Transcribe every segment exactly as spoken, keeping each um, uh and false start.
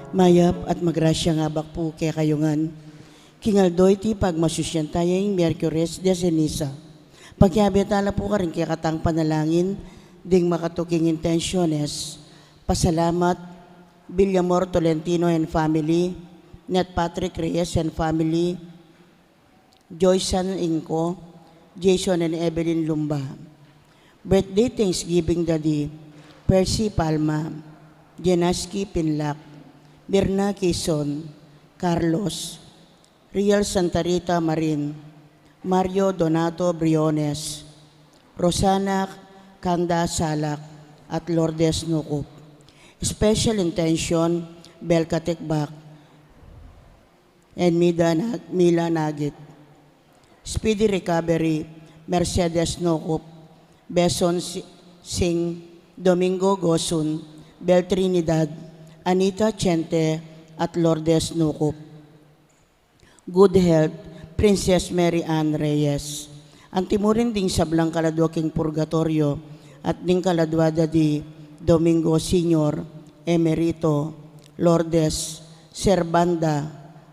Mayap at magrasyang abak pu kekayu ngan. King aldo iti pagmasusyan taya ing Miyerkules de Seniza. Pakiabe tala pu karing kekatang panalangin ding makatuking intensyones. Pasalamat, Villamor Tolentino and family, Net Patrick Reyes and family, Joyce San Inco, Jason and Evelyn Lumba. Birthday Thanksgiving Daddy, Percy Palma, Jenaski Pinlac, Mirna Quizon, Carlos, Riel Santa Rita Marin, Mario Donato Briones, Rosana Kanda Salak, at Lourdes Nukup. Special intention, Belka Tekbak, and Mida Nag-, Mila Nagit. Speedy recovery, Mercedes Nocup, Beson Si-, Singh, Domingo Gosun, Bel Trinidad, Anita Chente, at Lourdes Nocup. Good health, Princess Mary Ann Reyes. Antimurin ding sablang kaladua king purgatoryo, at ding kaladua da di Domingo Senior, Emerito, Lourdes, Servanda,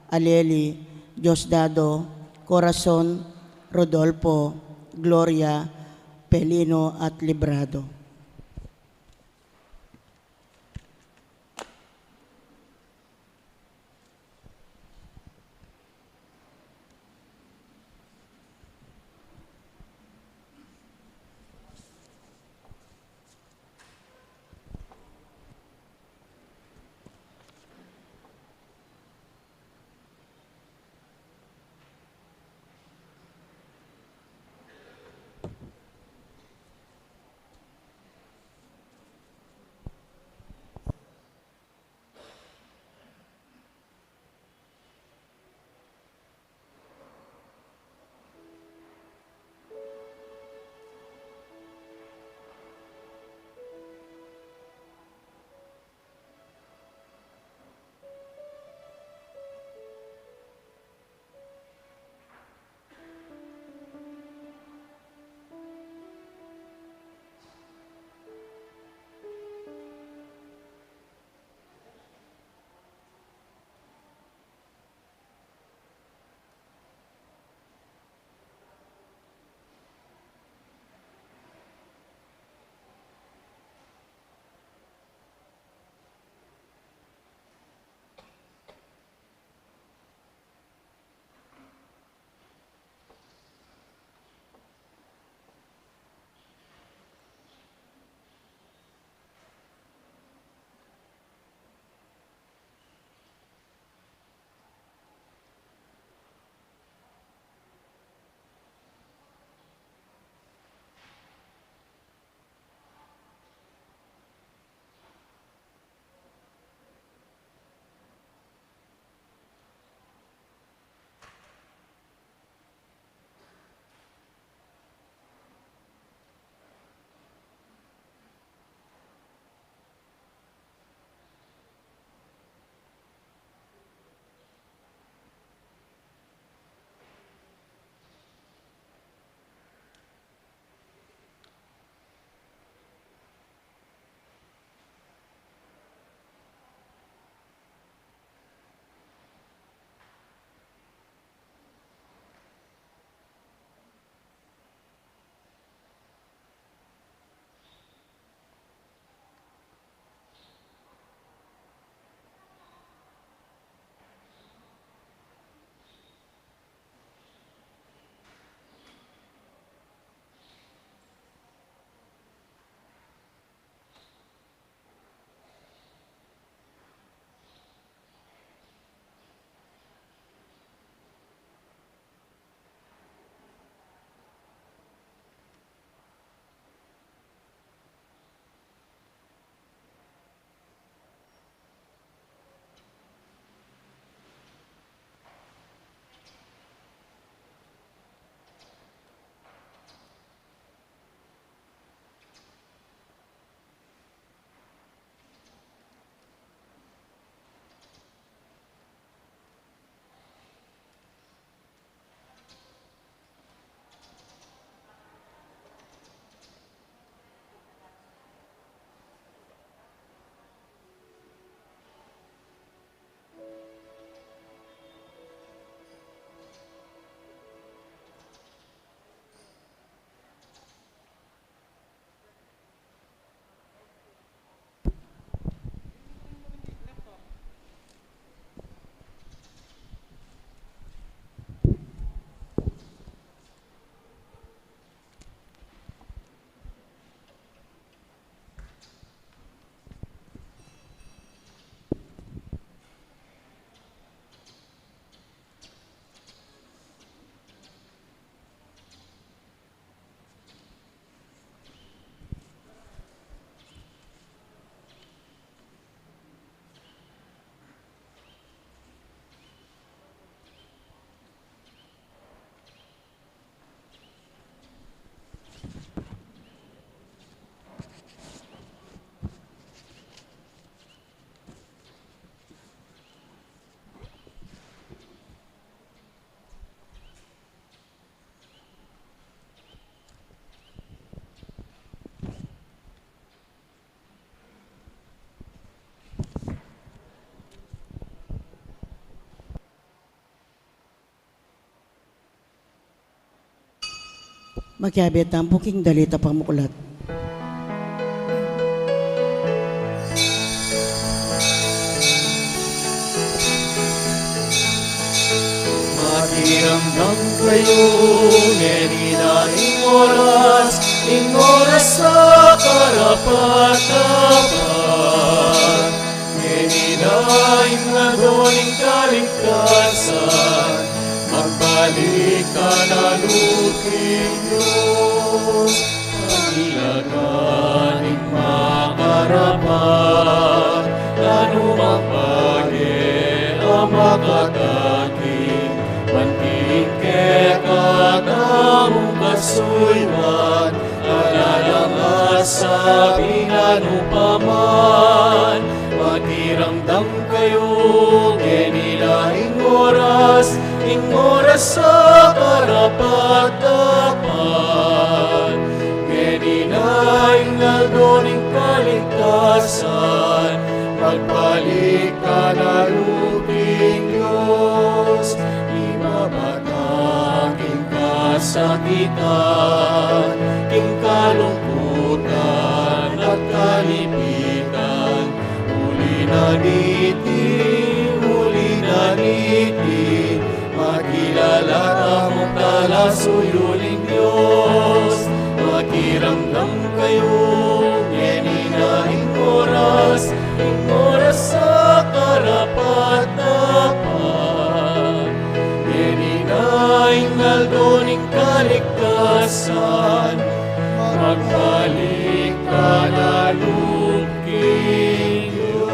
Aleli, Diosdado, Corazon, Rodolfo, Gloria, Pelino, at Librado. Makiabe tamu pu king dalit a pamuklat. Makiramdam kayu, ngeni na ing oras, ing oras a karapat-dapat. Ngeni na ing aldo ning kaligtasan, magbalik ka na, luping Dios. Pagilatan ing makarapat, nanu mang bage a makadating, ban king kekatamung kasuyuan, ala nang asabi nanu pa man. Makiramdam kayu, ngeni na ing oras, ing oras a karapat-dapat. Ngeni na ing aldo ning kaligtasan, magbalik ka na, luping Dios. Ibaba ta king kasakitan, king kalungkutan at kalipitan. Uli na niti, uli na niti, makilala tamung talasuyu ning Dios. Makiramdam kayu, ngeni na ing oras, ing oras a karapat-dapat. Ngeni na ing aldo ning kaligtasan, magbalik ka na, luping Dios.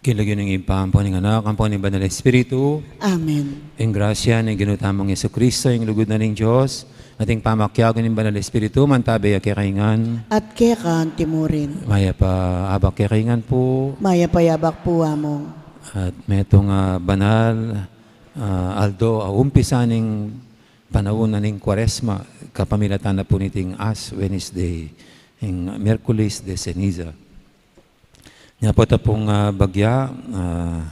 King lagyu ning Ibpa, ampo ning Anak, ampo ning Banal Espiritu. Amen. Ing grasya ning Ginu tamung Jesucristo, ing lugud na ning Dios, at ing pamakiabe ning Banal Espiritu, mantabi ya kekayu ngan. At keka anti murin. Mayap a abak kekayu ngan pu. Mayap a abak pu, Among. At metung a banal a aldo a umpisa ning panaun na ning Kuaresma, kapamilatan na pu niting Ash Wednesday, ing Miyerkules de Ceniza. Nya pu ta pung, ah, bagya, ah,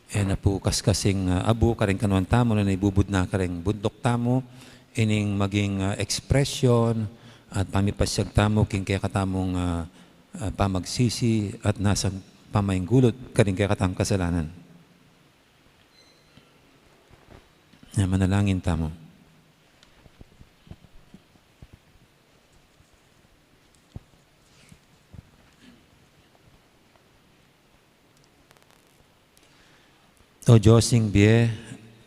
e na pu kaskasing, ah, abu karing kanuan tamu, nune ibubud na karing buntuk tamu ining maging, ah, ekspresyon at pamipasyag tamu king kekatamung, ah, ah, pamagsisi at nasang pamainggulut karing kekatamung kasalanan. Nya, manalangin tamu. O Dios ning bie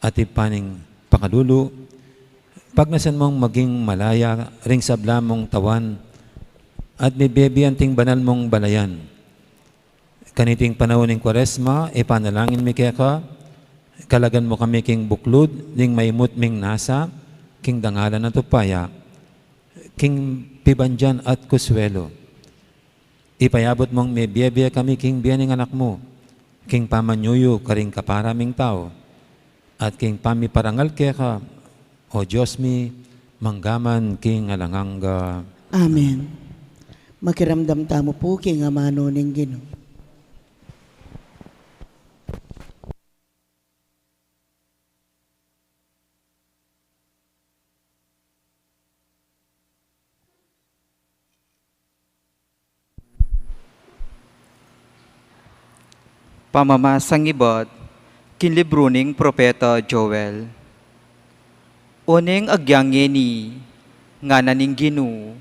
at Ibpa ning pakalulu, pagnasan mung maging malaya ring sabla mung tauan at mibie-bie anting banal mung balayan. Kaniting panaun ning Kuaresma, ipanalangin mi keka, kalagan mu kami king buklud ning maimut ming nasa king dangalan at upaya, king pibandian at konsuelo. Ipayabut mung mibie-bie kami king bie ning Anak mu, king pamanyuyu karing kapara ming tau, at king pamiparangal keka, O Dios mi, mangga man king alang angga. Amen. Makiramdam tamu pu king amanu ning Ginu. Pamamasang ibat king libru ning propeta Joel. Oneng agyang ngeni, ngana ning Ginu,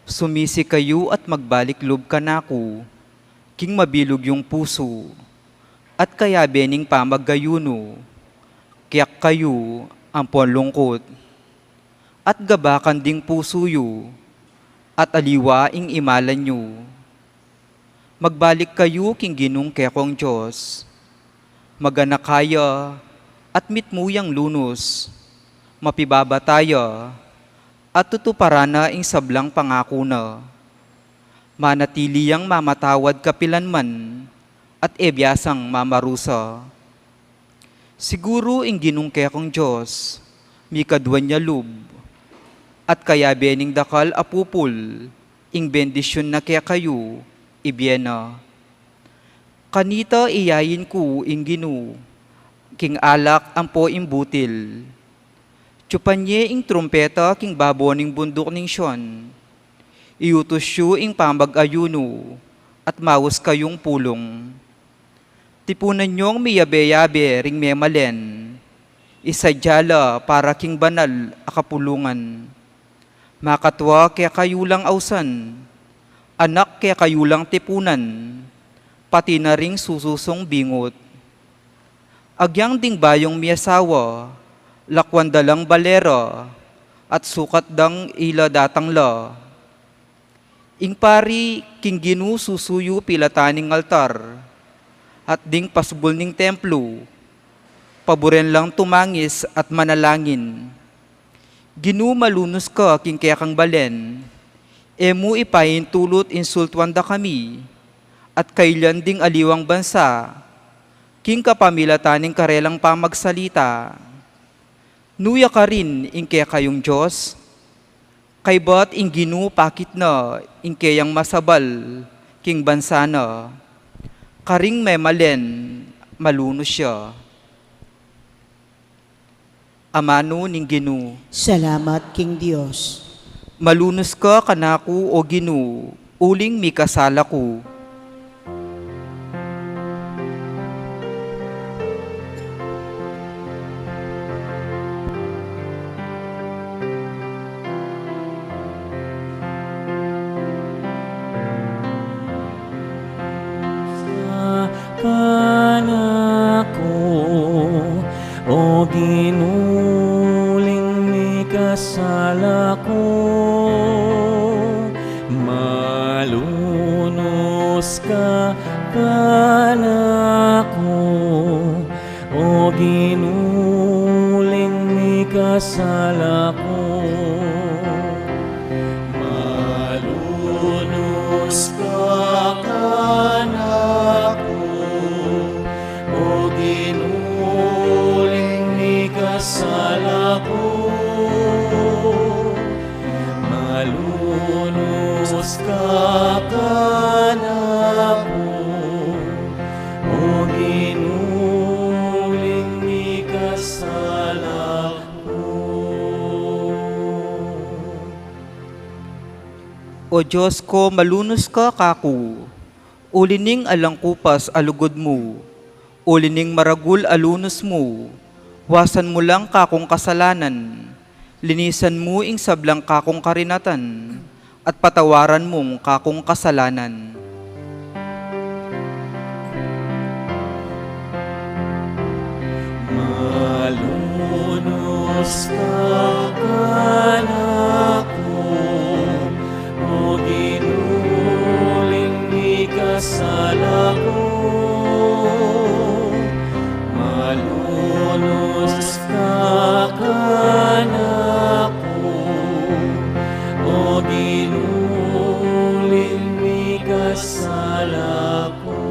sumisi kayu at magbalik lub kanaku, king mabilug yung pusu, at kayabe ning pamaggayunu, kiyak kayu ampon lungkut. At gabakan ding pusu yu, at aliwa ing imalan yu. Magbalik kayu king Ginung kekong Dios. Maganaka ya, at mitmu yang lunus. Mapibabata ya, at tutuparan na ing sablang pangaku na. Manatili yang mamatawad kapilan man, at e biasang mamarusa. Siguru ing Ginung kekang Dios, mikaduan ya lub, at kayabe ning dakal a pupul, ing bendisyun na kekayu, ibie na. Kanita iyain ku ing Ginu, king alak ampo ing butil. Tsupan ye ing trumpeta king babo ning bunduk ning Sion. Iutus yu ing pamag-ayunu, at maus kayung pulung. Tipunan yung miyabe-yabe ring memalen, isadya la para king banal a kapulungan. Makatua kekayu lang ausan, anak kekayu lang tipunan, pati na ring sususung bingut. Agyang ding bayung miyasawa, lakwan da lang balera, at sukat dang ila datang la. Ing pari king Ginu susuyu pilatan ning altar, at ding pasbul ning templu, paburen lang tumangis at manalangin. Ginu, malunus ka king kekang balen, e mu ipaintulut insultuan da kami, at kailyan ding aliwang bansa, king kapamilatan ning karelang pamagsalita. Nu ya karin ing kekayung Dios? Kaybat ing Ginu pakit na ing keyang masabal king bansa na, karing memalen malunus ya. Amanu ning Ginu. Salamat king Dios. Malunus ka kanaku, O Ginu, uling mikasala ku. Kanaku, O Ginu, uling mikasala ku, malunus ka kanaku, O Ginu, uling mikasala ku. Malunus ka kanaku, O Ginu, uling mikasala ku. Malunus ka kanaku, O Ginu, uling mikasala ku. O Dios ku, malunus ka kaku, uli ning alang kupas a lugud mu, uli ning maragul a lunus mu, wasan mu lang kakung kasalanan, linisan mu ing sablang kakung karinatan, at patawaran mung kakung kasalanan. Malunus ka kanaku, O Ginu, uling mikasala ku. Malunus ka kanaku, O Ginu, uling mikasala ku.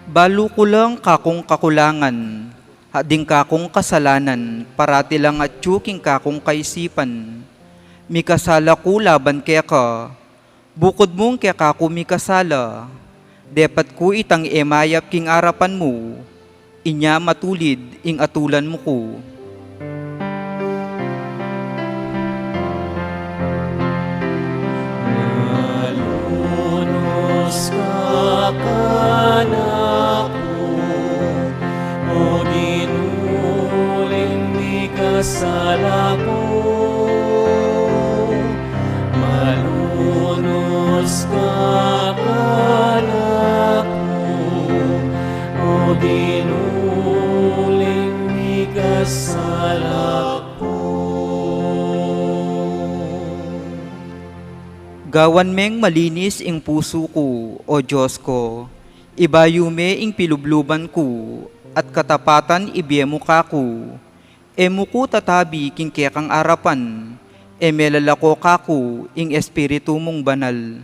Balu ku lang kakung kakulangan, at ding kakung kasalanan, parati lang atyu king kakung kaisipan. Mikasala ku laban keka, bukud mung keka ku mikasala, depat ku itang e mayap king arapan mu, inya matulid ing atulan mu ku. Malunus ka kanaku, O Ginu, uling mikasala ku. Malunus ka kanaku, O Ginu, uling mikasala ku. Gawan meng malinis ing pusu ku, O Dios ku, ibayu me ing pilubluban ku, at katapatan ibie mu kaku. E mu ku tatabi king kekang arapan, e melalako kaku ing Espiritu mung Banal.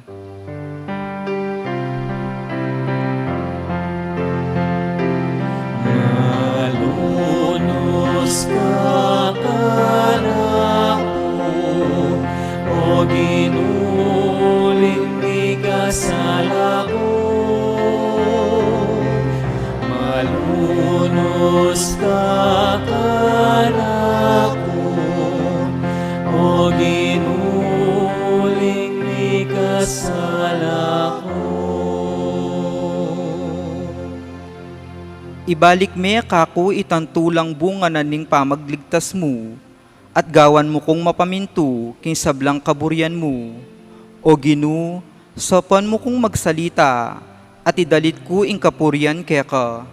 Ibalik me kaku itang tulang bunga na ning pamagligtas mu, at gawan mu kung mapamintu king sablang kaburian mu. O Ginu, saupan mu kung magsalita, at idalit ku ing kapurian keka.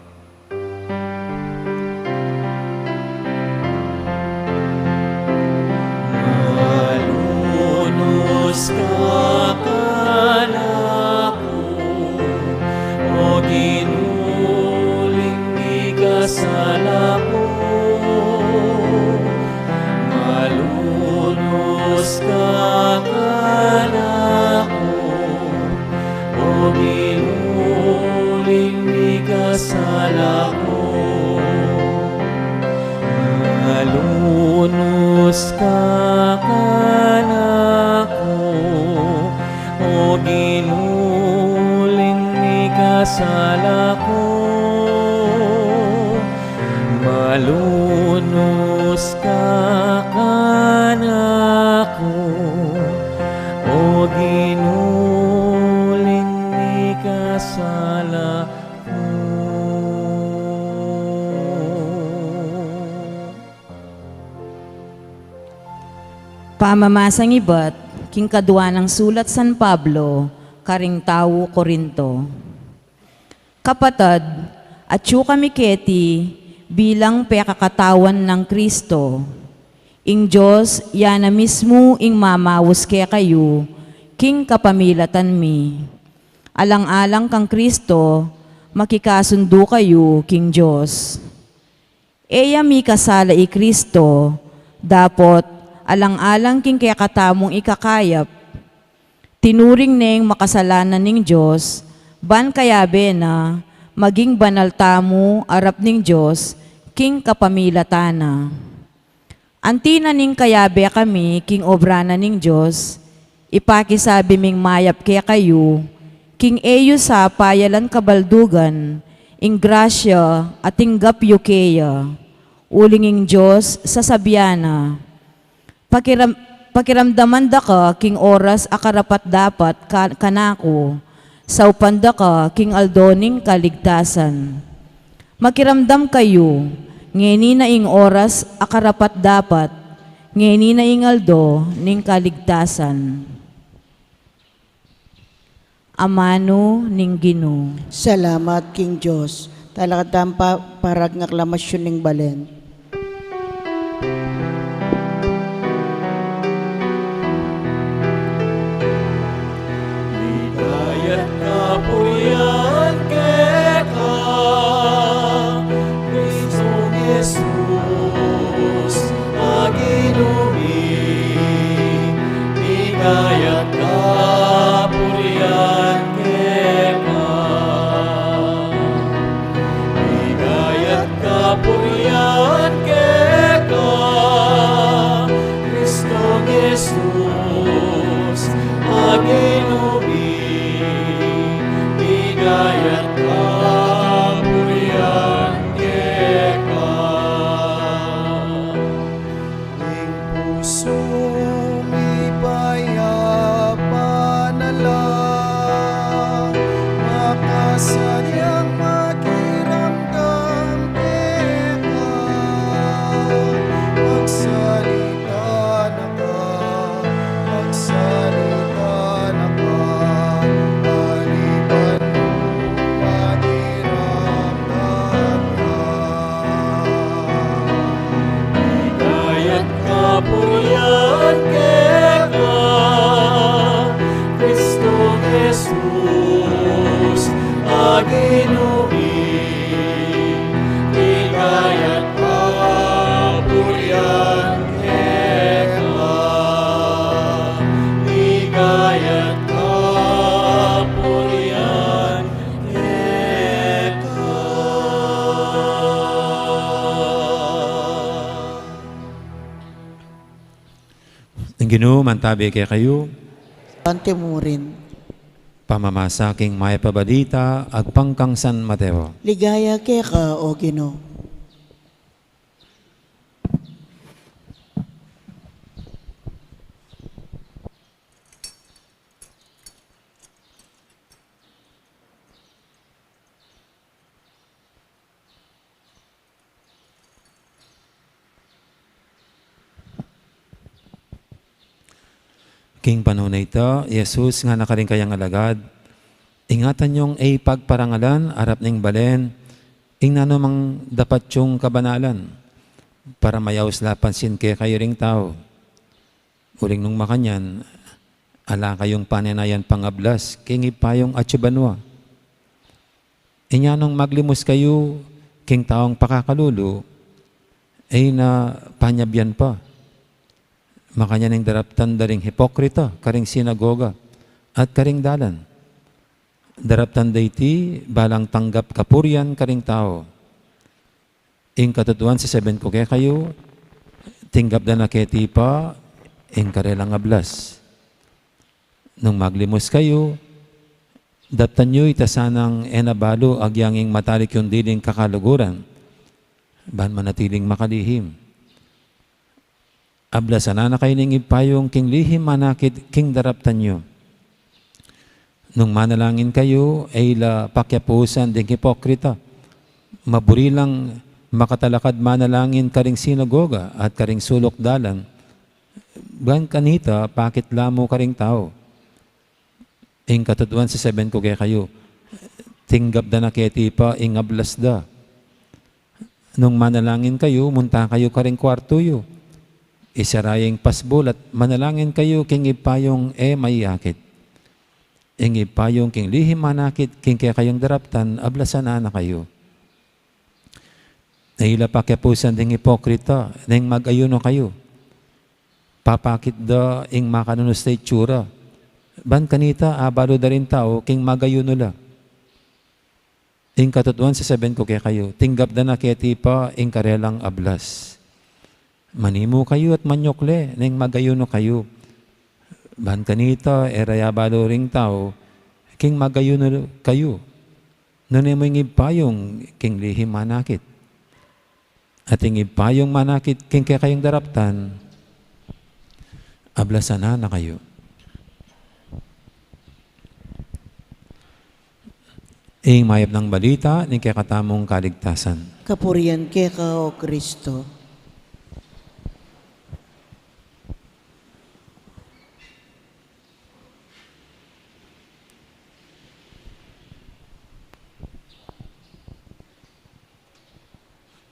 Malunus ka kanaku, O Ginu, lingni ka sa laku. Malunus ka kanaku, O Ginu, lingni ka sa laku. Malunus ka kanaku, O Ginu, lingni ka sa laku. Malunus ka kanaku, O Ginu, lingni ka sa laku. Pamamasang ibat king kadua nang sulat San Pablo karing tau Corinto. Kapatad, atyu kami keti bilang pekakatawan nang Kristo. Ing Dios, ya na mismu ing mamaus kekayu king kapamilatan mi. Alang-alang kang Kristo, makikasundu kayu king Dios. E ya mikasala i Kristo, dapot alang-alang king kekatamung ikakayap, tinuring neng makasalanan ning Dios, ban kayabe na maging banal tamu arap ning Dios king kapamilatan na. Anti na ning kayabe kami king obra na ning Dios, ipakisabi ming mayap kekayu, king e yu sa payalan kabaldugan ing grasya a tinggap yu keya. Uling ing Dios sasabian na, pakiram-, pakiramdaman da ka king oras a karapat-dapat ka-, kanaku, saupan da ka king aldo ning kaligtasan. Makiramdam kayu, ngeni na ing oras a karapat-dapat, ngeni na ing aldo ning kaligtasan. Amanu ning Ginu. Salamat king Dios. Talakad tamu pa, para king aklamasyun ning balen. Ligaya't kapurian keka, Kristong Jesus a Ginu mi. Ligaya't kapurian keka. Ligaya't kapurian keka, Kristong Jesus a Ginu mi. Ligaya't kapurian keka. Ing pusu mi payapa na la, makasadyang makiramdam keka. Magsalita na ka, magsalita na ka, alipan mu pakiramdam na. Ligaya't kapurian keka, Kristong Jesus a Ginu mi. Ligaya't kapurian keka. Ligaya't kapurian keka. Ing Ginu mantabi kekayu. Mantabi mu rin. Pamamasa king Mayap a Balita agpang kang San Mateo. Ligaya keka, O Ginu. King panaun a ita, i Jesus ngana karing kayang alagad, "Ingatan yung e pagparangalan arap ning balen ing nanumang dapat yung kabanalan, para mayaus la pansin kekayu ring tau. Uling nung makanyan, ala kayung panenayan pangablas king Ibpa yung atsu banua. Inya nung maglimus kayu king taung pakakalulu, e na panyabian pa. Makanyan ing daraptan da ring hipokrita karing sinagoga at karing dalan. Daraptan da iti balang tanggap kapurian karing tau. Ing katutuan sesabian ku kekayu, tinggap da na keti pa ing karelang ablas. Nung maglimus kayu, daptan yu ita sanang e na balu agyang ing matalik yung diling kakaluguran, ban manatiling makalihim. Ablasan na kayu ning Ibpa yung king lihim manakit king daraptan yu. Nung manalangin kayu, e la pakiapusan ding hipokrita. Maburi lang makatalakad manalangin karing sinagoga at karing suluk dalan, ban kanita pakit la mu karing tau. Ing katutuan sesabian ku kekayu, tinggap da na keti pa ing ablas da. Nung manalangin kayu, munta kayu karing kuartu yu, isara yu ing pasbul at manalangin kayu king Ibpa yung e maiyakit. Ing Ibpa yung king lihim manakit king kekayung daraptan, ablasan na kayu. E la pakiapusan ding hipokrita neng mag-ayunu kayu. Papakit da ing makanunus da itsura, ban kanita abalu da ring tau king mag-ayunu la. Ing katutuan sesabian ku kekayu, tinggap da na keti pa ing karelang ablas. Manimu kayu at manyukle neng mag-ayunu kayu, ban kanita e ra ya balu ring tau king mag-ayunu kayu. Nune mu ing Ibpa yung king lihim manakit, at ing Ibpa yung manakit king kekayung daraptan, ablasan na kayu. Ing mayap nang balita ning kekatamung kaligtasan. Kapurian keka, O Kristo.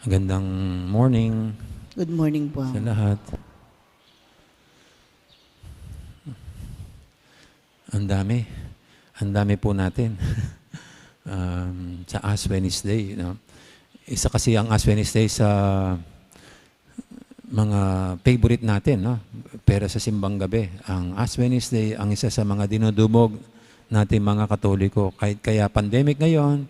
Magandang morning. Good morning po. Sa lahat. Ang dami. Ang dami po natin. Um, sa Ash Wednesday, no? Isa kasi ang Ash Wednesday sa mga favorite natin, no? Pero sa simbang gabi, ang Ash Wednesday, ang isa sa mga dinudumog natin mga Katoliko. Kahit kaya pandemic ngayon,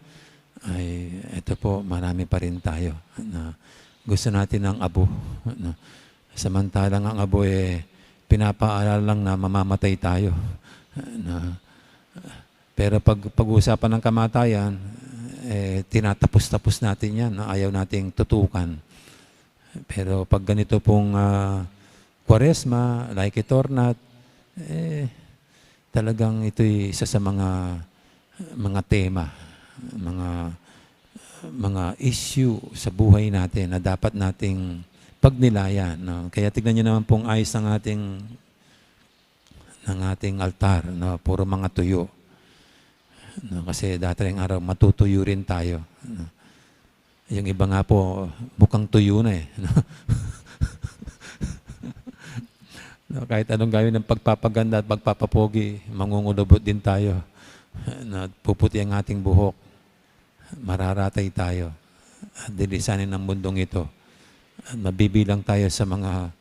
ay, eto po, marami pa rin tayo na gusto natin ng abo, no? Samantalang ang abo, eh, pinapaalala lang na mamamatay tayo, no? Pero pag pag-uusapan ng kamatayan, eh, tinatapos-tapos natin yan, no? Ayaw nating tutukan. Pero pag ganito pong, ah, Kwaresma, like it or not, eh, talagang ito'y isa sa mga, mga tema, mga, mga issue sa buhay natin na dapat nating pagnilayan, no? Kaya tignan niyo naman pong ayos ng ating, ng ating altar, no? Puro mga tuyo. No? Kasi dati ring araw, matutuyo rin tayo, no? Yung iba nga po, mukhang tuyo na eh, no? No, kahit anong gawin ng pagpapaganda at pagpapapogi, mangungulubot din tayo. No? Puputi ang ating buhok. Mararatay tayo. At dilisanin ang mundong ito. At mabibilang tayo sa mga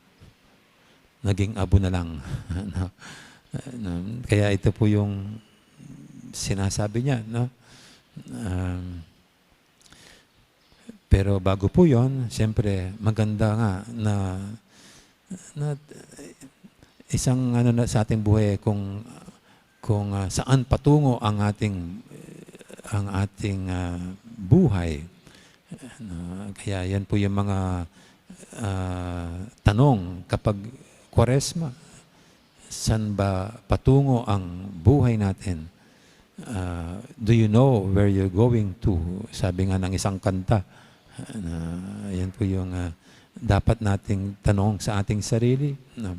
naging abo na lang. No? No? Kaya ito po yung sinasabi niya, no? Um, Pero bago po 'yon, siyempre maganda nga na, na isang ano na sa ating buhay kung, kung, ah, saan patungo ang ating, ang ating, ah, buhay. Na, kaya 'yan po yung mga, ah, tanong kapag Kwaresma. Saan ba patungo ang buhay natin? Ah, "Do you know where you're going to?" Sabi nga ng isang kanta. Na, yan po yung, ah, dapat nating tanong sa ating sarili, no?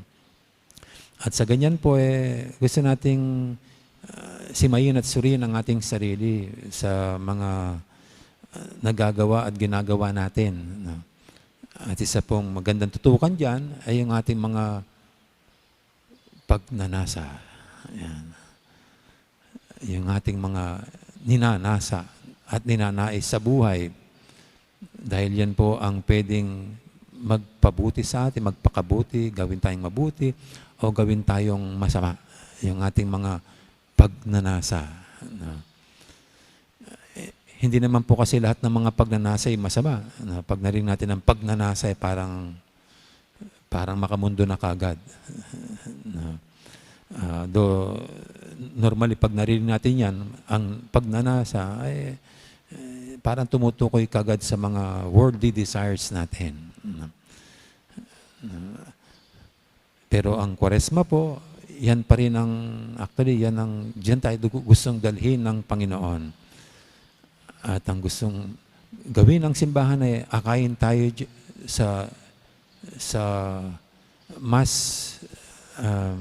At sa ganyan po, eh, gusto nating, ah, simayin at suriin ang ating sarili sa mga, ah, nagagawa at ginagawa natin, no? At isa pong magandang tutukan diyan ay yung ating mga pagnanasa. Ayan. Yung ating mga ninanasa at ninanais sa buhay. Dahil yan po ang pwedeng magpabuti sa atin, magpakabuti, gawin tayong mabuti, o gawin tayong masama. Yung ating mga pagnanasa, no? Eh, hindi naman po kasi lahat ng mga pagnanasa ay masama, no? Pag narinig natin ang pagnanasa, eh, parang, parang makamundo na kagad. No? Ah, do, normally, pag narinig natin yan, ang pagnanasa ay, eh, parang tumutukoy kagad sa mga worldly desires natin. No? No? Pero ang Kwaresma po, yan pa rin ang, actually, yan ang, diyan tayo dugu-, gustong dalhin ng Panginoon. At ang gustong gawin ng simbahan ay akayin tayo di-, sa, sa mas, ah,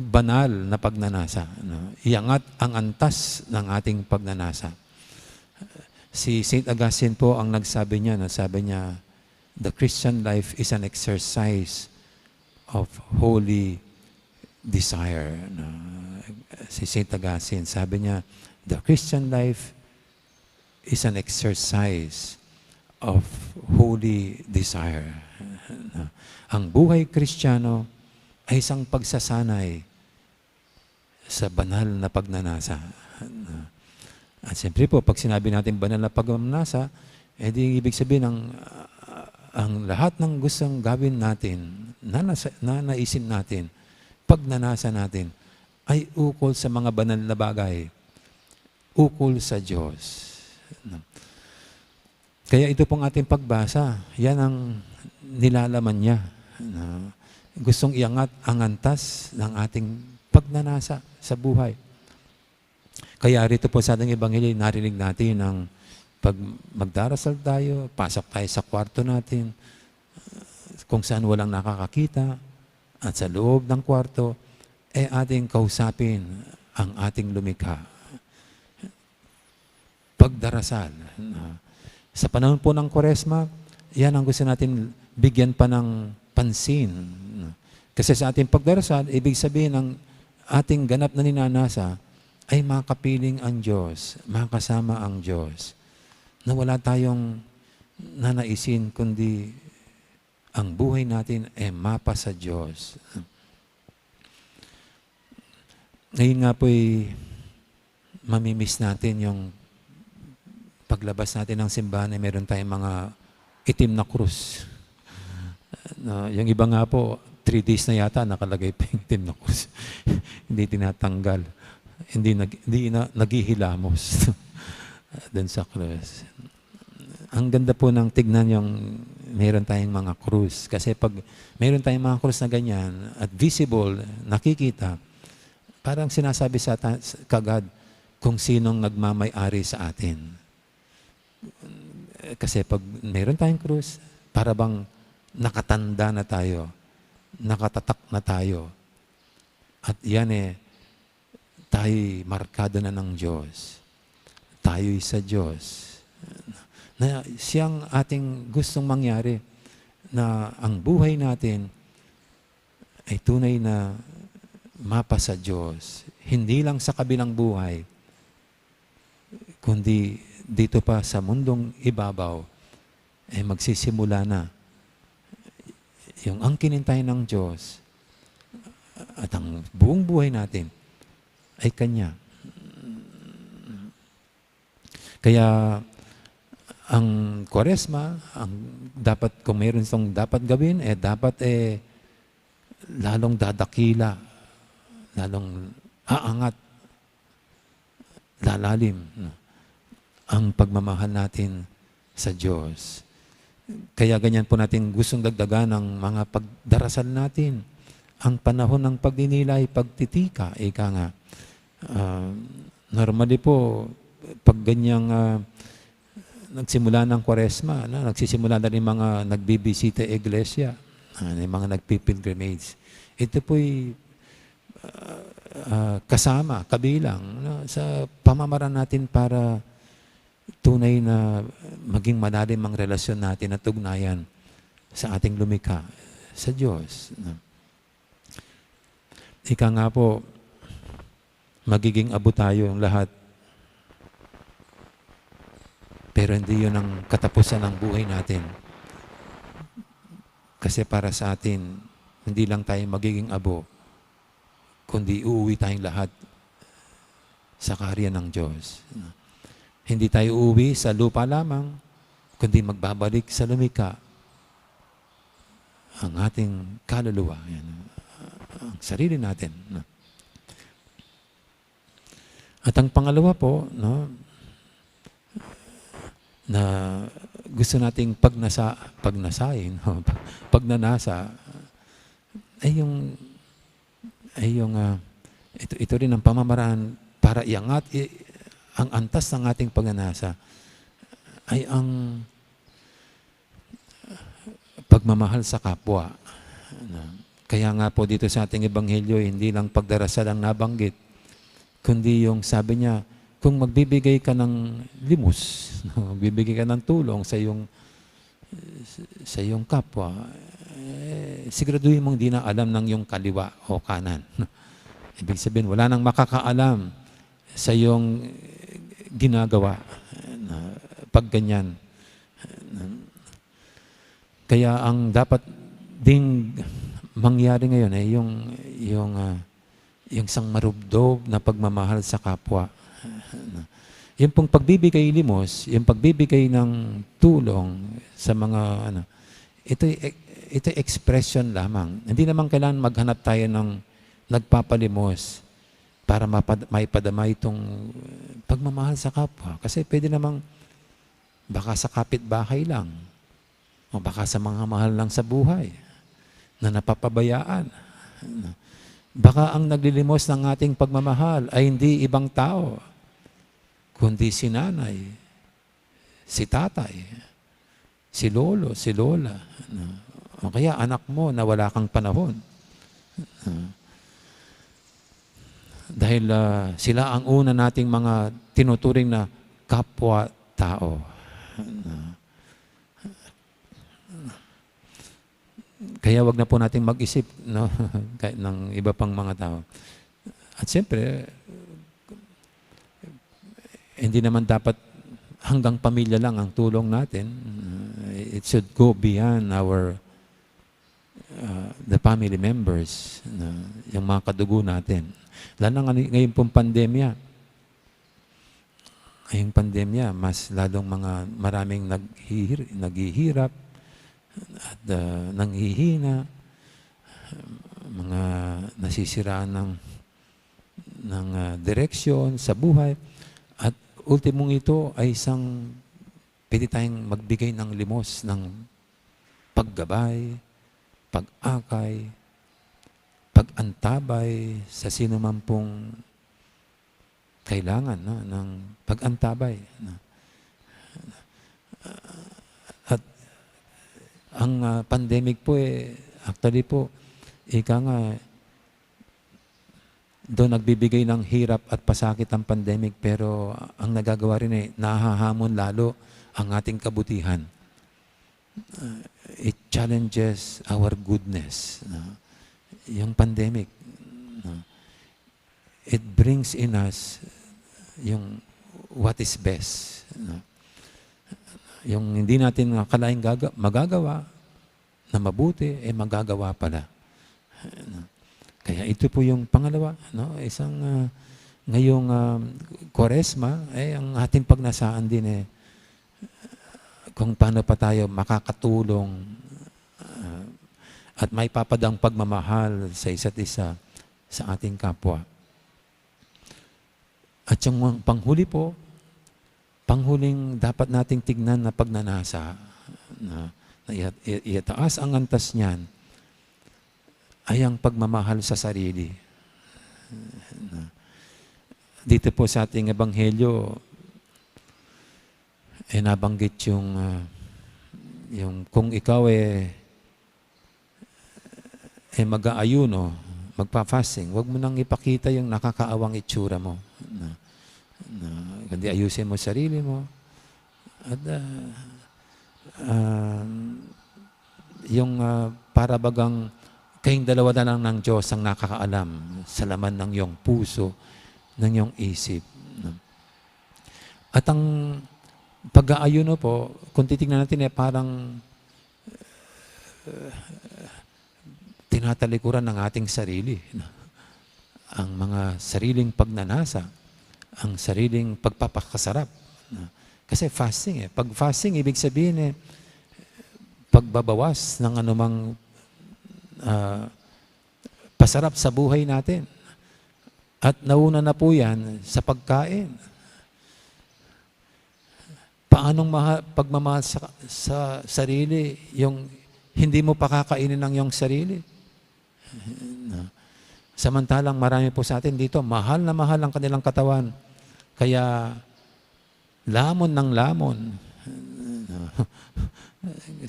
banal na pagnanasa, no? Iangat ang antas ng ating pagnanasa. Si Saint Augustine po ang nagsabi niya, no? Sabi niya, "The Christian life is an exercise of holy desire." No? Si Saint Augustine, sabi niya, "The Christian life is an exercise of holy desire." No? Ang buhay Kristiyano ay isang pagsasanay sa banal na pagnanasa. At siyempre po, pag sinabi natin banal na pagnanasa, eh di ibig sabihin ang, ah, ang lahat ng gustong gawin natin, nanasa-, nanaisin natin, pagnanasa natin, ay ukol sa mga banal na bagay, ukol sa Diyos. Kaya ito pong ating pagbasa, yan ang nilalaman niya, na gustong iangat ang antas ng ating pagnanasa sa buhay. Kaya rito po sa ating ebanghelyo, narinig natin ang pag magdarasal tayo, pasok tayo sa kwarto natin, kung saan walang nakakakita, at sa loob ng kwarto, eh, ating kausapin ang ating lumikha. Pagdarasal. No? Sa panahon po ng Kwaresma, yan ang gusto natin bigyan pa ng pansin. No? Kasi sa ating pagdarasal, ibig sabihin ng ating ganap na ninanasa ay makapiling ang Diyos, makasama ang Diyos. Na wala tayong nanaisin kundi ang buhay natin ay mapa sa Diyos. Ngayon nga po'y mamimiss natin yung paglabas natin ng simbahan ay meron tayong mga itim na krus. Na, yung iba nga po, three days na yata nakalagay pa yung itim na krus. Hindi tinatanggal. Hindi nag-, hindi na, naghihilamos dun sa krus. Ang ganda po ng tignan yung meron tayong mga krus. Kasi pag meron tayong mga krus na ganyan at visible, nakikita, parang sinasabi sa ta-, kagad kung sinong nagmamay-ari sa atin. Kasi pag meron tayong krus, para bang nakatanda na tayo, nakatatak na tayo. At yan eh, tayo'y markado na ng Diyos. Tayo'y sa Diyos. Na siyang ating gustong mangyari, na ang buhay natin ay tunay na mapa sa Diyos. Hindi lang sa kabilang buhay, kundi dito pa sa mundong ibabaw, eh, magsisimula na yung angkinin tayo ng Diyos at ang buong buhay natin ay Kanya. Kaya ang Kwaresma, ang dapat, kung mayroon itong dapat gawin, eh, dapat, eh, lalong dadakila, lalong aangat, lalalim, no? Ang pagmamahal natin sa Diyos. Kaya ganyan po natin gustong dagdagan ang mga pagdarasal natin. Ang panahon ng pagninilay, pagtitika, ika nga. Ah, normally po, pag ganyang, ah, nagsimula ng Kwaresma, no? Nagsisimula na rin mga nagbibisita iglesia, ah, yung mga nagpipilgrimage. Ito po'y ah, kasama, kabilang, no, sa pamamaraan natin para tunay na maging malalim ang relasyon natin at ugnayan sa ating lumikha, sa Diyos, no? Ika nga po, magiging abo tayong lahat. Pero hindi yun ang katapusan ng buhay natin. Kasi para sa atin, hindi lang tayo magiging abo, kundi uuwi tayong lahat sa kaharian ng Diyos. Hindi tayo uuwi sa lupa lamang, kundi magbabalik sa lumikha ang ating kaluluwa, yan, ang sarili natin, no? At ang pangalawa po, no, na gusto nating pagnasa-, pagnasain, pagnanasa, ay yung, ay yung, ah, ito, ito rin ang pamamaraan para iangat, i-, ang antas ng ating pagnanasa ay ang pagmamahal sa kapwa. Na, kaya nga po dito sa ating ebanghelyo, hindi lang pagdarasal ang nabanggit, kundi yung sabi niya, kung magbibigay ka ng limos, no, magbibigay ka ng tulong sa iyong, sa iyong kapwa, eh, siguraduhin mong di na alam ng iyong kaliwa o kanan. Ibig sabihin, wala nang makakaalam sa iyong ginagawa na pag ganyan. Kaya ang dapat ding mangyari ngayon ay yung, yung, ah, yung isang marubdob na pagmamahal sa kapwa. Yung pong pagbibigay limos, yung pagbibigay ng tulong sa mga, ano, ito, ito expression lamang. Hindi naman kailangan maghanap tayo ng nagpapalimos para mapad-, maipadama itong pagmamahal sa kapwa. Kasi pwede namang baka sa kapitbahay lang, o baka sa mga mahal lang sa buhay na napapabayaan. Baka ang naglilimos ng ating pagmamahal ay hindi ibang tao, kundi si nanay, si tatay, si lolo, si lola, no? O kaya anak mo na wala kang panahon. No? Dahil, ah, sila ang una nating mga tinuturing na kapwa-tao. No? Kaya wag na po nating mag-isip, no? Kahit ng iba pang mga tao. At siyempre, hindi naman dapat hanggang pamilya lang ang tulong natin. Uh, it should go beyond our, uh, the family members, no? Yung mga kadugo natin. Lalo na ngay-, ngayon pong pandemya. Ngayong pandemya, mas lalong mga maraming naghihir-, naghihirap at, ah, nanghihina, mga nasisiraan ng, ng, ah, direksyon sa buhay. At ultimong ito ay isang pwede tayong magbigay ng limos ng paggabay, pag-akay, pag-antabay sa sino man pong kailangan, no, ng pag-antabay, no? At ang, ah, pandemic po, eh, actually po, ika nga, doon nagbibigay ng hirap at pasakit ang pandemic, pero ang nagagawa rin, eh, nahahamon lalo ang ating kabutihan. Uh, it challenges our goodness, no? Yung pandemic, no? It brings in us yung what is best, no? Yung hindi natin akalaing gaga-, magagawa, na mabuti, eh, magagawa pala. Kaya ito po yung pangalawa, no? Isang, ah, ngayong, ah, Kwaresma, eh, ang ating pagnasaan din, eh, kung paano pa tayo makakatulong, ah, at maipapadang pagmamahal sa isa't isa sa ating kapwa. At yung panghuli po, panghuling dapat nating tignan na pagnanasa, na, na iya-, i-, itaas ang antas niyan, ay ang pagmamahal sa sarili. Na, dito po sa ating ebanghelyo, eh, nabanggit yung, ah, yung kung ikaw, eh, eh, mag-aayuno, magpa-fasting, wag mo nang ipakita yung nakakaawang itsura mo. Na, na, kundi ayusin mo sarili mo. At, ah, ah, yung, ah, para bagang kayong dalawa na lang ng Diyos ang nakakaalam sa laman ng iyong puso, ng iyong isip, no? At ang pag-aayuno po, kung titingnan natin, eh, parang, eh, tinatalikuran ng ating sarili, no? Ang mga sariling pagnanasa, ang sariling pagpapakasarap, no? Kasi fasting, eh. Pag fasting, ibig sabihin, eh, pagbabawas ng anumang, ah, pasarap sa buhay natin. At nauna na po yan sa pagkain. Paanong maha-, pagmamahal sa, sa sarili, yung hindi mo pakakainin ang iyong sarili? No? Samantalang marami po sa atin dito, mahal na mahal ang kanilang katawan. Kaya lamon ng lamon.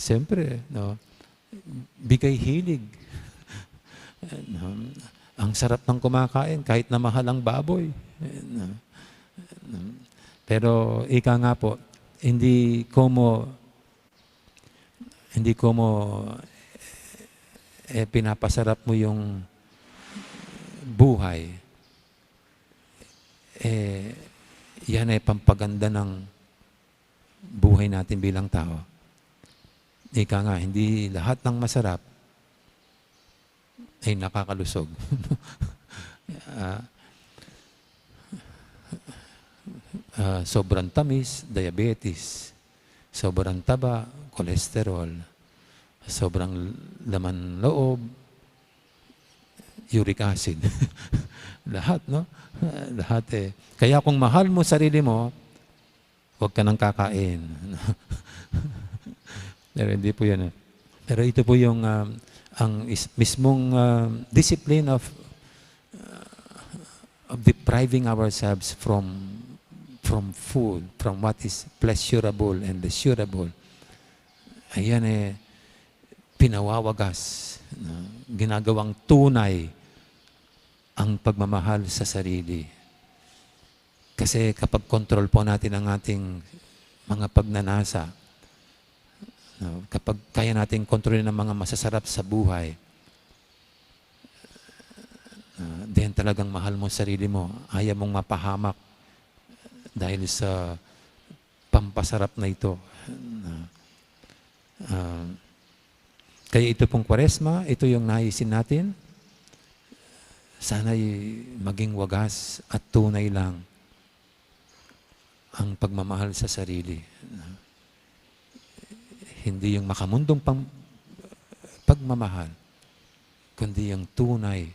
Siyempre, no? Bigay hilig. No? Ang sarap ng kumakain kahit na mahal ang baboy. No? Pero ika nga po, hindi ko mo, hindi ko mo, eh, pinapasarap mo yung buhay, eh, yan ay pampaganda ng buhay natin bilang tao. Ika nga, hindi lahat ng masarap ay nakakalusog. Ah, ah, sobrang tamis, diabetes. Sobrang taba, cholesterol. Sobrang laman loob, uric acid. Lahat, no? Lahat, eh. Kaya kung mahal mo sarili mo, wag ka nang kakain. Pero hindi po yun, eh. Pero ito po yung, um, ang is-, mismong, um, discipline of, uh, of depriving ourselves from, from food, from what is pleasurable and desirable. Ayan, eh, pinawawagas, no? Ginagawang tunay ang pagmamahal sa sarili. Kasi kapag kontrol po natin ang ating mga pagnanasa, no, kapag kaya nating kontrolin ang mga masasarap sa buhay, ah, then talagang mahal mo sarili mo. Ayaw mong mapahamak dahil sa pampasarap na ito. Ah, ah, kaya ito pong Kwaresma, ito yung naisin natin. Sana'y maging wagas at tunay lang ang pagmamahal sa sarili. Hindi yung makamundong pang-, pagmamahal, kundi yung tunay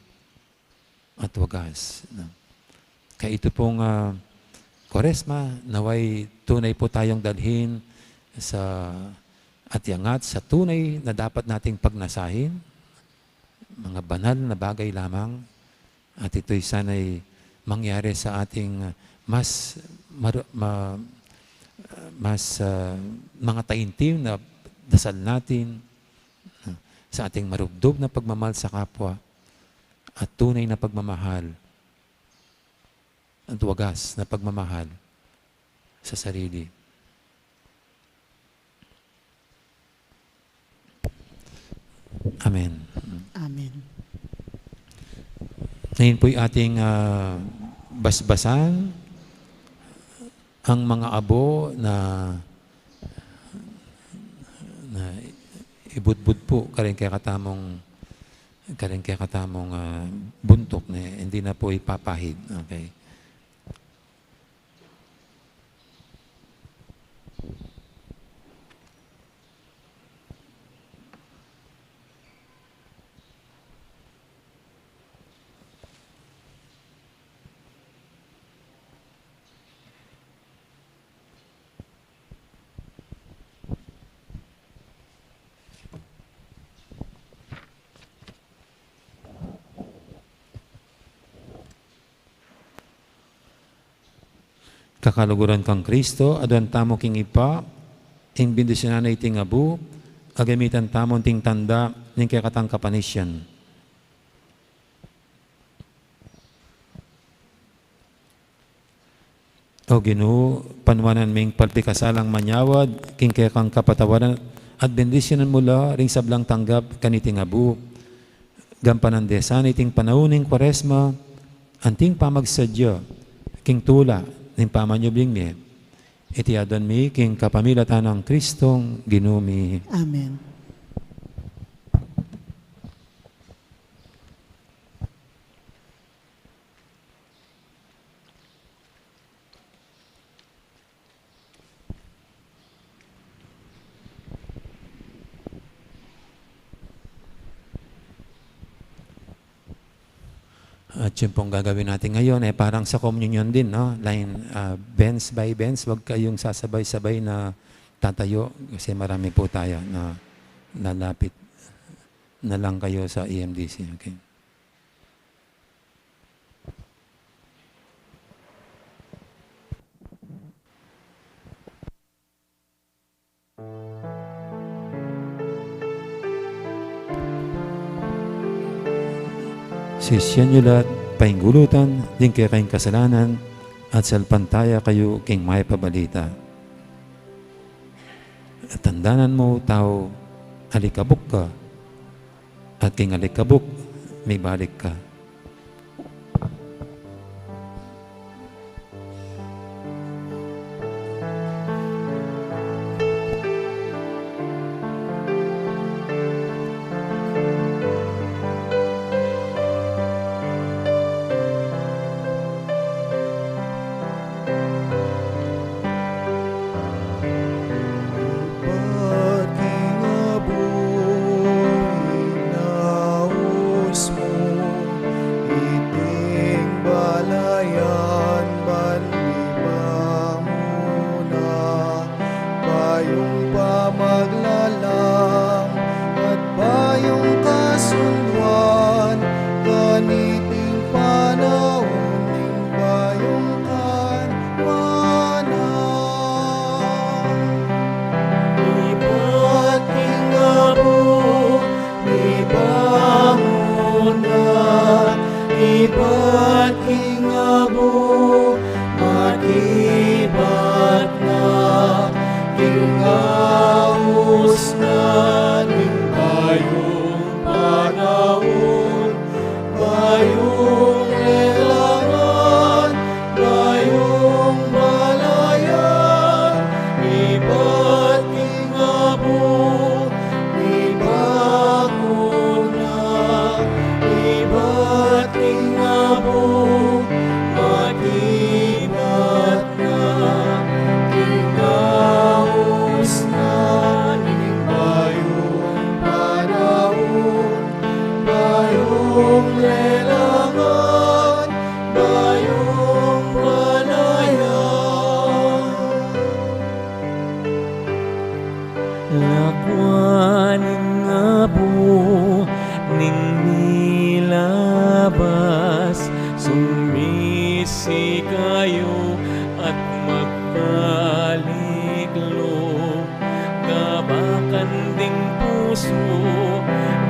at wagas, no? Kaya ito pong, ah, Kwaresma, naway tunay po tayong dalhin sa, at iangat sa tunay na dapat nating pagnasahin, mga banal na bagay lamang, at ito'y sana'y mangyari sa ating mas maru-, ma-, mas, ah, mga taimtim na dasal natin, ah, sa ating marubdob na pagmamahal sa kapwa, at tunay na pagmamahal at wagas na pagmamahal sa sarili. Amen. Amen. Ngayon po'y ating, ah, basbasan ang mga abo na, na ibudbud po karing kekatamung, karing kekatamung, ah, buntuk na hindi na po ipapahid. Okay. Kakaluguran kang Kristo, aduan tamu king Ibpa, ing bindisyunan na iting abu, agamitan tamu nting tanda ning kekatang kapanisian. O Ginu, panuanan ming palpikasalang manyawad king kekang kapatawaran at bendisyunan mu la ring sablang tanggap kaniting abu. Gampanan de sana iting panaun ning Kuaresma anting pamagsadya king tula ning pamanyubling mi. Iti aduan mi king kapamilatan nang Kristong Ginu mi. Amen. At yun pong gagawin natin ngayon, eh, parang sa komunyon din, no? Line, ah, bench by bench, wag kayong sasabay-sabay na tatayo kasi marami po tayo na lalapit na lang kayo sa E M D C, okay? Sisian yu la't paingulutan ding kekayung kasalanan at salpantaya kayu king mayap a balita. Tandanan mu, tau, alikabuk ka, at king alikabuk mibalik ka. Ibat king abu, inaus mu iting balayan ban mibangun na bayung pamaglalang at bayung kasunduan kaniting panaun ning bayung kayuanan. Ibat king abu, mibangun na, ibat king abu, makibat na, king aus na ning bayung panaun, bayung lelangan, bayung balayan, ibat king abu, mibangun na, ibat king abu, makibat na, king aus na ning bayung panaun, bayung lelangan, bayung balayan. Lakuan ing abu ning milabas, sumisi kayu at magbalik lub. Kabakan ding pusu,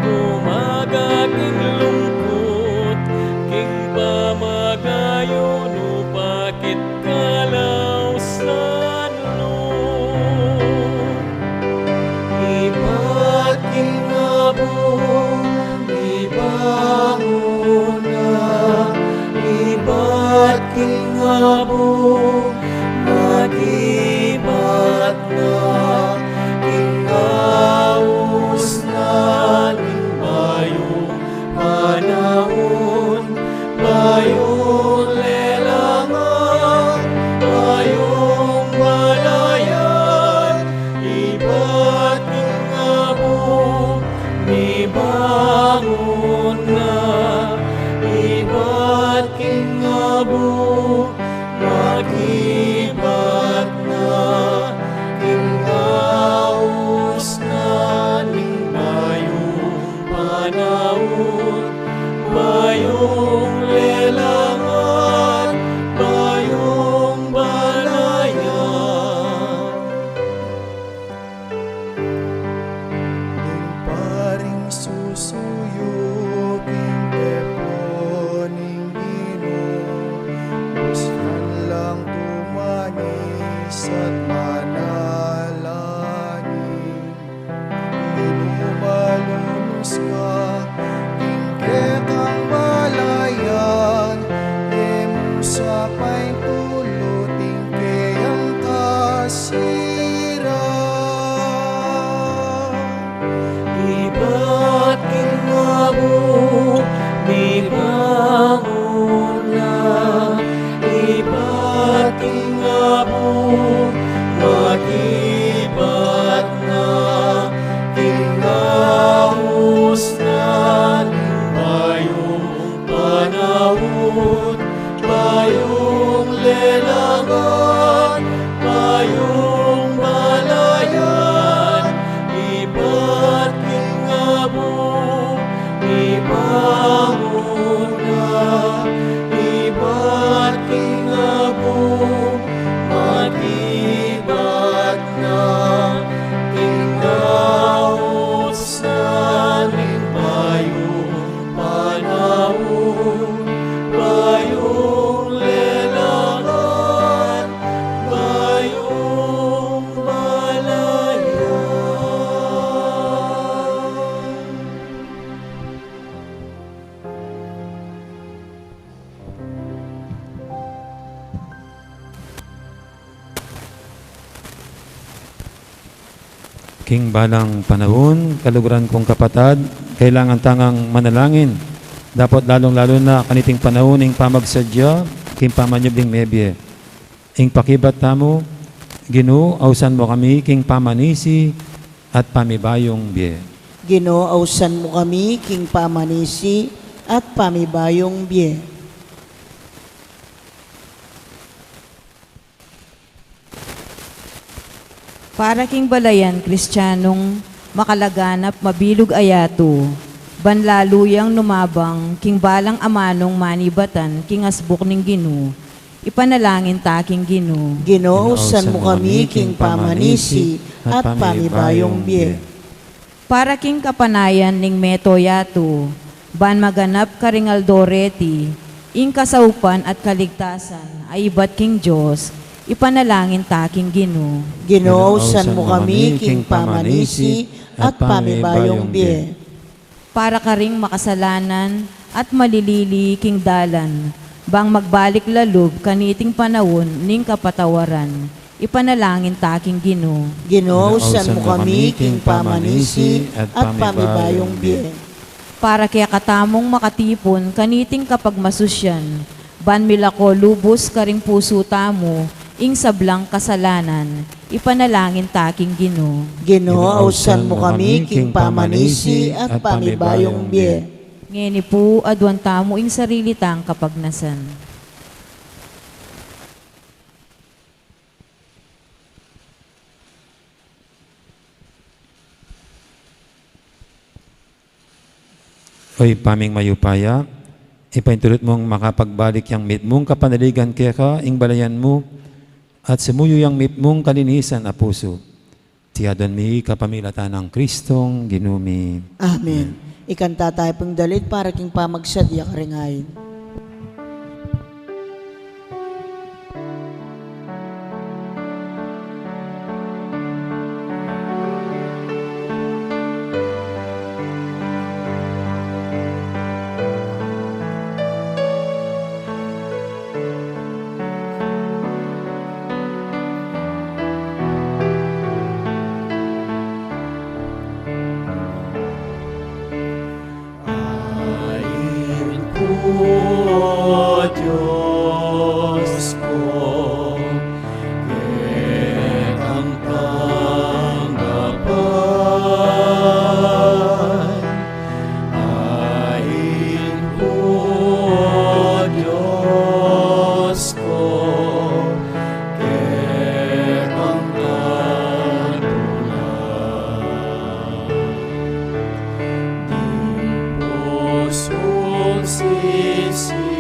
gumaga king lungkut, king pamagayu nu pakit kalausan lub. Ibat king abu, mibangun na, ibat king abu, makibat na, king aus na ning bayung King balang panaun, kaluguran kung kapatad, kailangan tang manalangin. Dapot lalung-lalu na kaniting panaun ning pamagsadya, king pamanyubling mebie. Ing pakibat tamu, Ginu, ausan mu kami king pamanisi at pamibayung bie. Ginu, ausan mu kami king pamanisi at pamibayung bie. Para king balayan Kristianong makalaganap mabilug a yatu, ban lalu yang numabang king balang amanung manibatan king asbuk ning Ginu, ipanalangin ta king Ginu. Ginu, ausan mu kami king pamanisi at pamibayung bie. Para king kapanayan ning meto yatu, ban maganap karing aldo reti, ing kasaupan at kaligtasan a ibat king Dios, ipanalangin ta king Ginu. Ginu, ausan mu kami king pamanisi at pamibayung bie. Para karing makasalanan at malilili king dalan, bang magbalik lalub kaniting panaun ning kapatawaran, ipanalangin ta king Ginu. Ginu, ausan mu kami king pamanisi at pamibayung bie. Para kekatamung makatipun kaniting kapagmasusyan, ban milako lubus karing pusu tamu ing sablang kasalanan, ipanalangin ta king Ginu. Ginu, ausan mu kami king pamanisi at pamibayung bie. Ngeni pu, aduan tamu ing sarili tang kapagnasan. O Ibpa ming mayupaya, ipaintulud mung makapagbalik yang mitmung kapanaligan keka ing balayan mu, at sumuyu yang mitmung kalinisan a pusu. Iti aduan mi kapamilatan nang Kristong Ginu mi. Amen. Ikanta tamu pung dalit para king pamagsadya karing ain. Ain ku, O Dios ku, kekang tanggapan. Ain ku, O Dios ku, kekang katulan. Di pusung sisian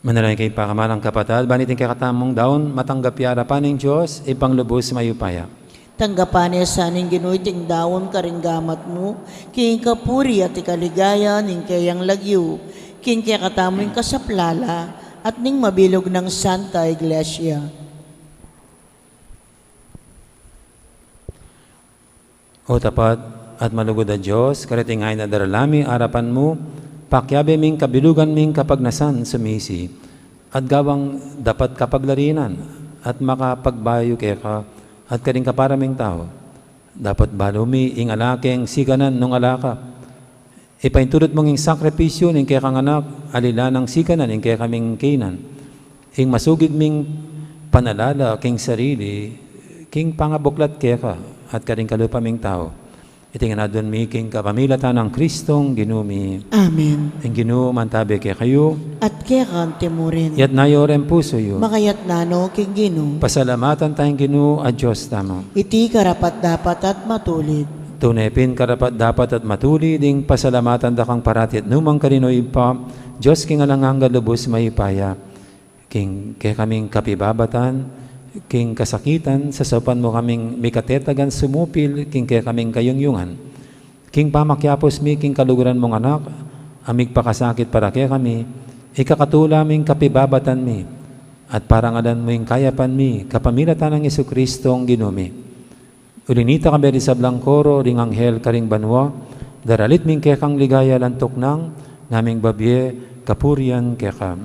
Manalangin kayu, pakamalan kung kapatad, ban iting kekatamung daun matanggap ya arapan ning Dios, Ibpang lubus mayupaya. Tanggapan na sa ning Ginu iting daun karing gamat mu, king kapurian at ikaligaya ning keyang lagyu, king kekatamung kasaplalan at ning mabilug nang Santa Iglesia. O tapat at malugud a Dios, kareti ngeni darala mi arapan mu, pakiabe ming kabilugan ming kapagnasan sumisi, at gawang dapat kapaglarinan at makapagbayu keka at karing kapara ming tau. Dapot balu mi ing ala keng sikanan nung ala ka, ipaintulud mung ing sakripisyu ning kekang Anak, alilan nang sikanan ing kekaming kainan, ing masugid ming panalala king sarili, king pangabuklat keka at karing kalupa ming tau. Iti ngan adwan mi king kapamilatan nang Kristong Ginu mi. Amen. Ing Ginu mantabe kekayu. At keka mu rin. Itas yu ring pusu yu. Makaitas no king Ginu. Pasalamatan taya ing Ginu a Dios tamu. Iti karapat-dapat at matulid. Tune pin karapat-dapat at matulid ing pasalamatan da kang parati at nukarin man, O Ibpa, Dios king alang angga, lubus mayupaya. King kekaming kapibabatan, king kasakitan, sasaupan mu kaming mikatetagan sumupil king kekaming kayungyungan. King pamakiapus mi king kaluguran mung Anak, a migpakasakit para kekami, ikakatula ming kapibabatan mi, at parangalan mu ing kayapan mi, kapamilatan nang Jesucristong Ginu mi. Uli nita, kayabe ring sablang koro ring anghel karing banua, daralit mi ing kekang ligaya, lantuk nang ngaming babie kapurian keka.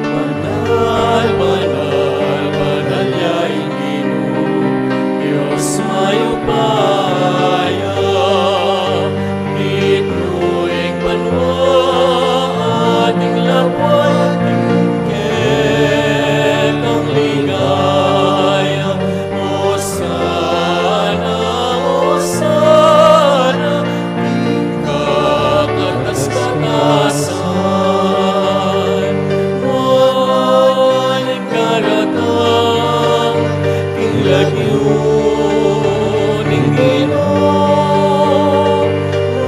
Banal, banal, banal ya ing Ginu, Dios mayupaya. Mitmu ing banua at ing lagyu, ing kekang ligaya. Osana, Osana, ing kakatas-katasan. Nuan ing daratang king lagyu ning Ginu.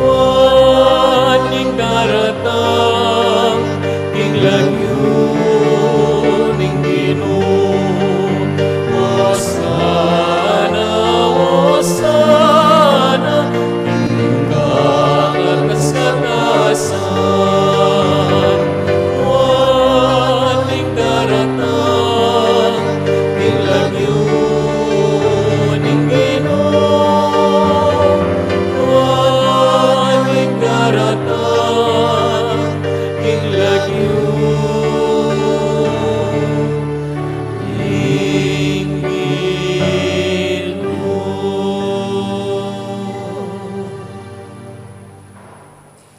Nuan ing daratang king lagyu ning Ginu. Osana, Osana, ing kakatas-katasan. Nuan ing daratang king lagyu ning Ginu. Nuan ing daratang king lagyu ning Ginu.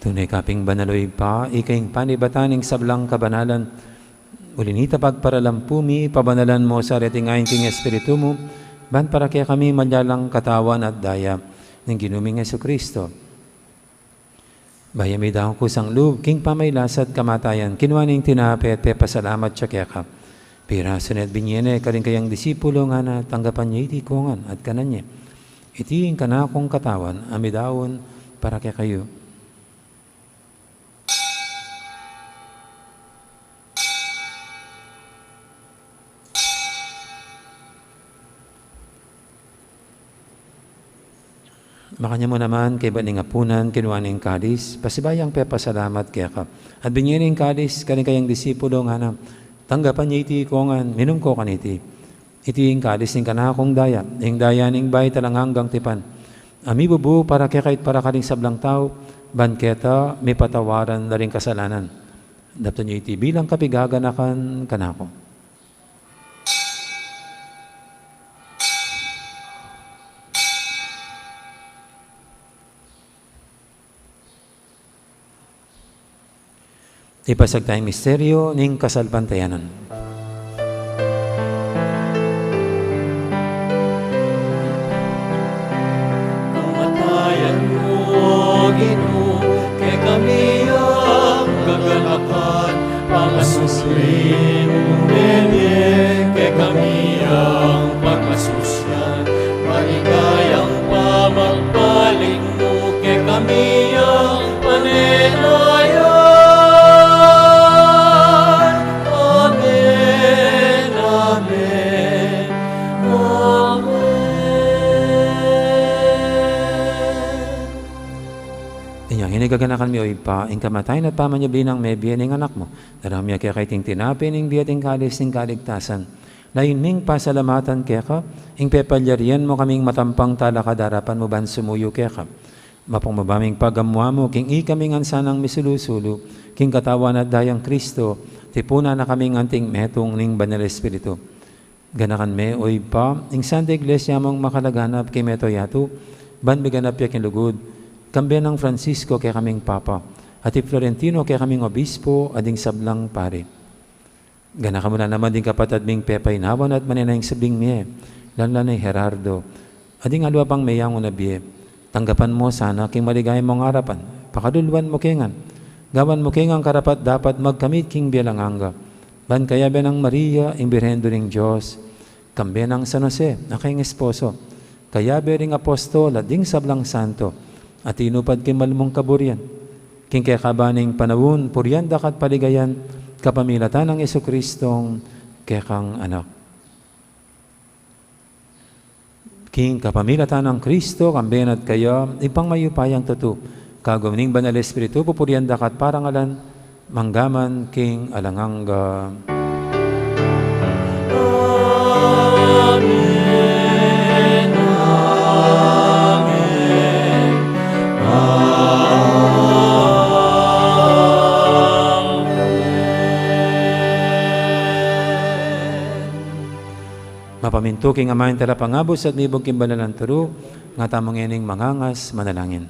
Tune ka pin banal, O Ibpa, ika ing panibatan ning sablang kabanalan. Uli nita, pagparalampu mi, pabanalan mu sa reting ain king Espiritu mu, ban para kekami maging katawan at daya ning Ginu ming Jesucristo. Bayu ya midaun kusang lub king pamagkasakit at kamatayan, kinua ne ing tinape at pepasalamat ya keka. Pirasu ne at binie ne karing kayang disipulo, ngana, tanggapan ye iti kongan at kanan ye. Iti ing kanakung katawan a midaun para kekayu. Makanyan mu naman, kaybat ning apunan, kinua ne ing kalis, pasibayu yang pepasalamat keka. At binie ne ing kalis karing kayang disipulo, ngana, tanggapan ye iti kongan, minum ko kaniti. Iti ing kalis ning kanakung daya, ing daya ning bayu at alang anggang tipan, a mibubu para kekayu at para karing sablang tau, ban keta mipatawaran la ring kasalanan. Daptan ye iti bilang kapaganakan kanaku. Ipasiag taya ing misteryu ning kasalpantayanan. Kamatayan mu, O Ginu, kekami yang kaganakan, pangasusli mung mebie, kekami yang pagmasusyan, balikan Gaganakan mi, o Ibpa, ing kamatayan at pamanyubli nang mebie ning Anak mu. Daraun mi keka iting tinape ning bie at ing kalis ning kaligtasan. Layun ming pasalamatan keka ing pepalyarian mu kaming matampang talakad king arapan mu ban sumuyu keka. Mapagmabaming pagamuan mu king ikami ngan sanang misulu-sulu king katawan at dayang Kristo, tipunan na kaming anting metung ning Banal Espiritu. Ganakan me, o Ibpa, ing Santa Iglesia mung makalaganap king mabilug a yatu, ban miganap ya king lugud, kambe nang Francisco kekaming Papa, at i Florentino kekaming Obispo, at ding sablang pari. Ganakan mu la naman ding kapatad ming pepaynawan at manenaya king subling mie, lalu na i Gerardo, at ding aliwa pang meyangu na bie. Tanggapan mu sana king maligaya mung arapan, pakaluluan mu ke ngan, gawan mu ke ngan karapat-dapat magkamit king bie alang angga. Ban kayabe nang Maria, ing Birhen Indu ning Dios, kambe nang San Jose, a kayang esposo, kayabe ring apostol at ding sablang santo, a tinupad king mal mung kaburian, king kekaban ning panaun, purian da ka at paligayan, kapamilatan nang Jesucristong kekang Anak. King kapamilatan nang Kristo, kambe na at kaya, Ibpang mayupayang tutu, kagum ning Banal Espiritu, pupurian da ka at parangalan, mangga man king alang angga. Amen, amen, amen. Mapamintu king Ama ing Talapangabus at mibug king banal a turu, ngatamu ngening mangangas manalangin.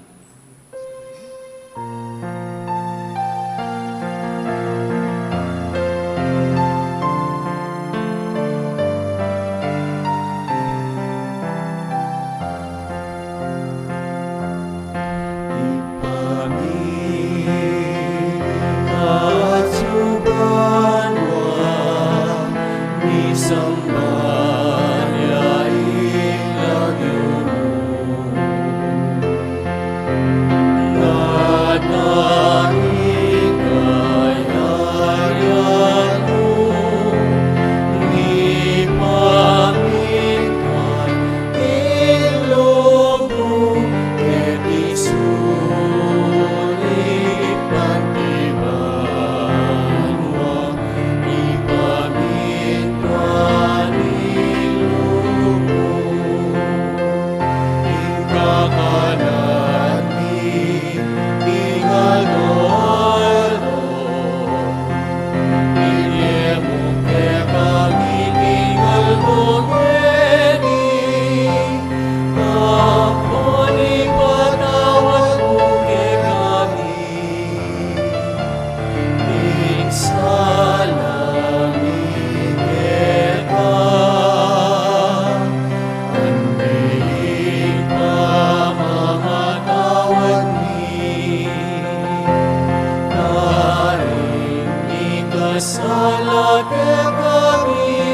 Sala kekami,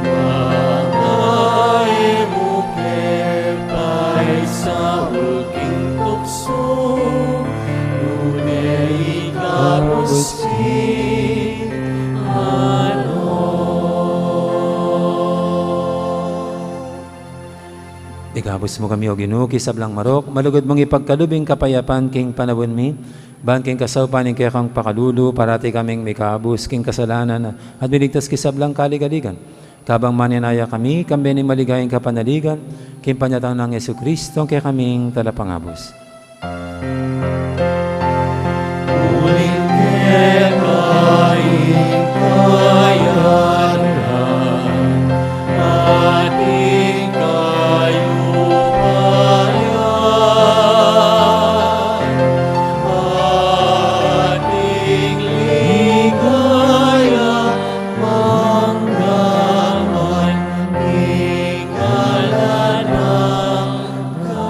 manga e mu ke paisaul king tuksu, nune ikabus king anak. Ikabus mu kami, O Ginu, king sablang marok, malugud mung ipagkalub ing kapayapan king panaun mi, ban king kasaupan ning kekang pakalulu, parati kaming mikabus king kasalanan, at miligtas king sablang kaligaligan. Kabang manenaya kami, kambe ning maligayang kapanaligan, king panyatang nang Jesucristo, a kekaming Talapangabus. Uling keka ing kayapan, at ing kayupayan, at ing ligaya, mangga man king alang angga.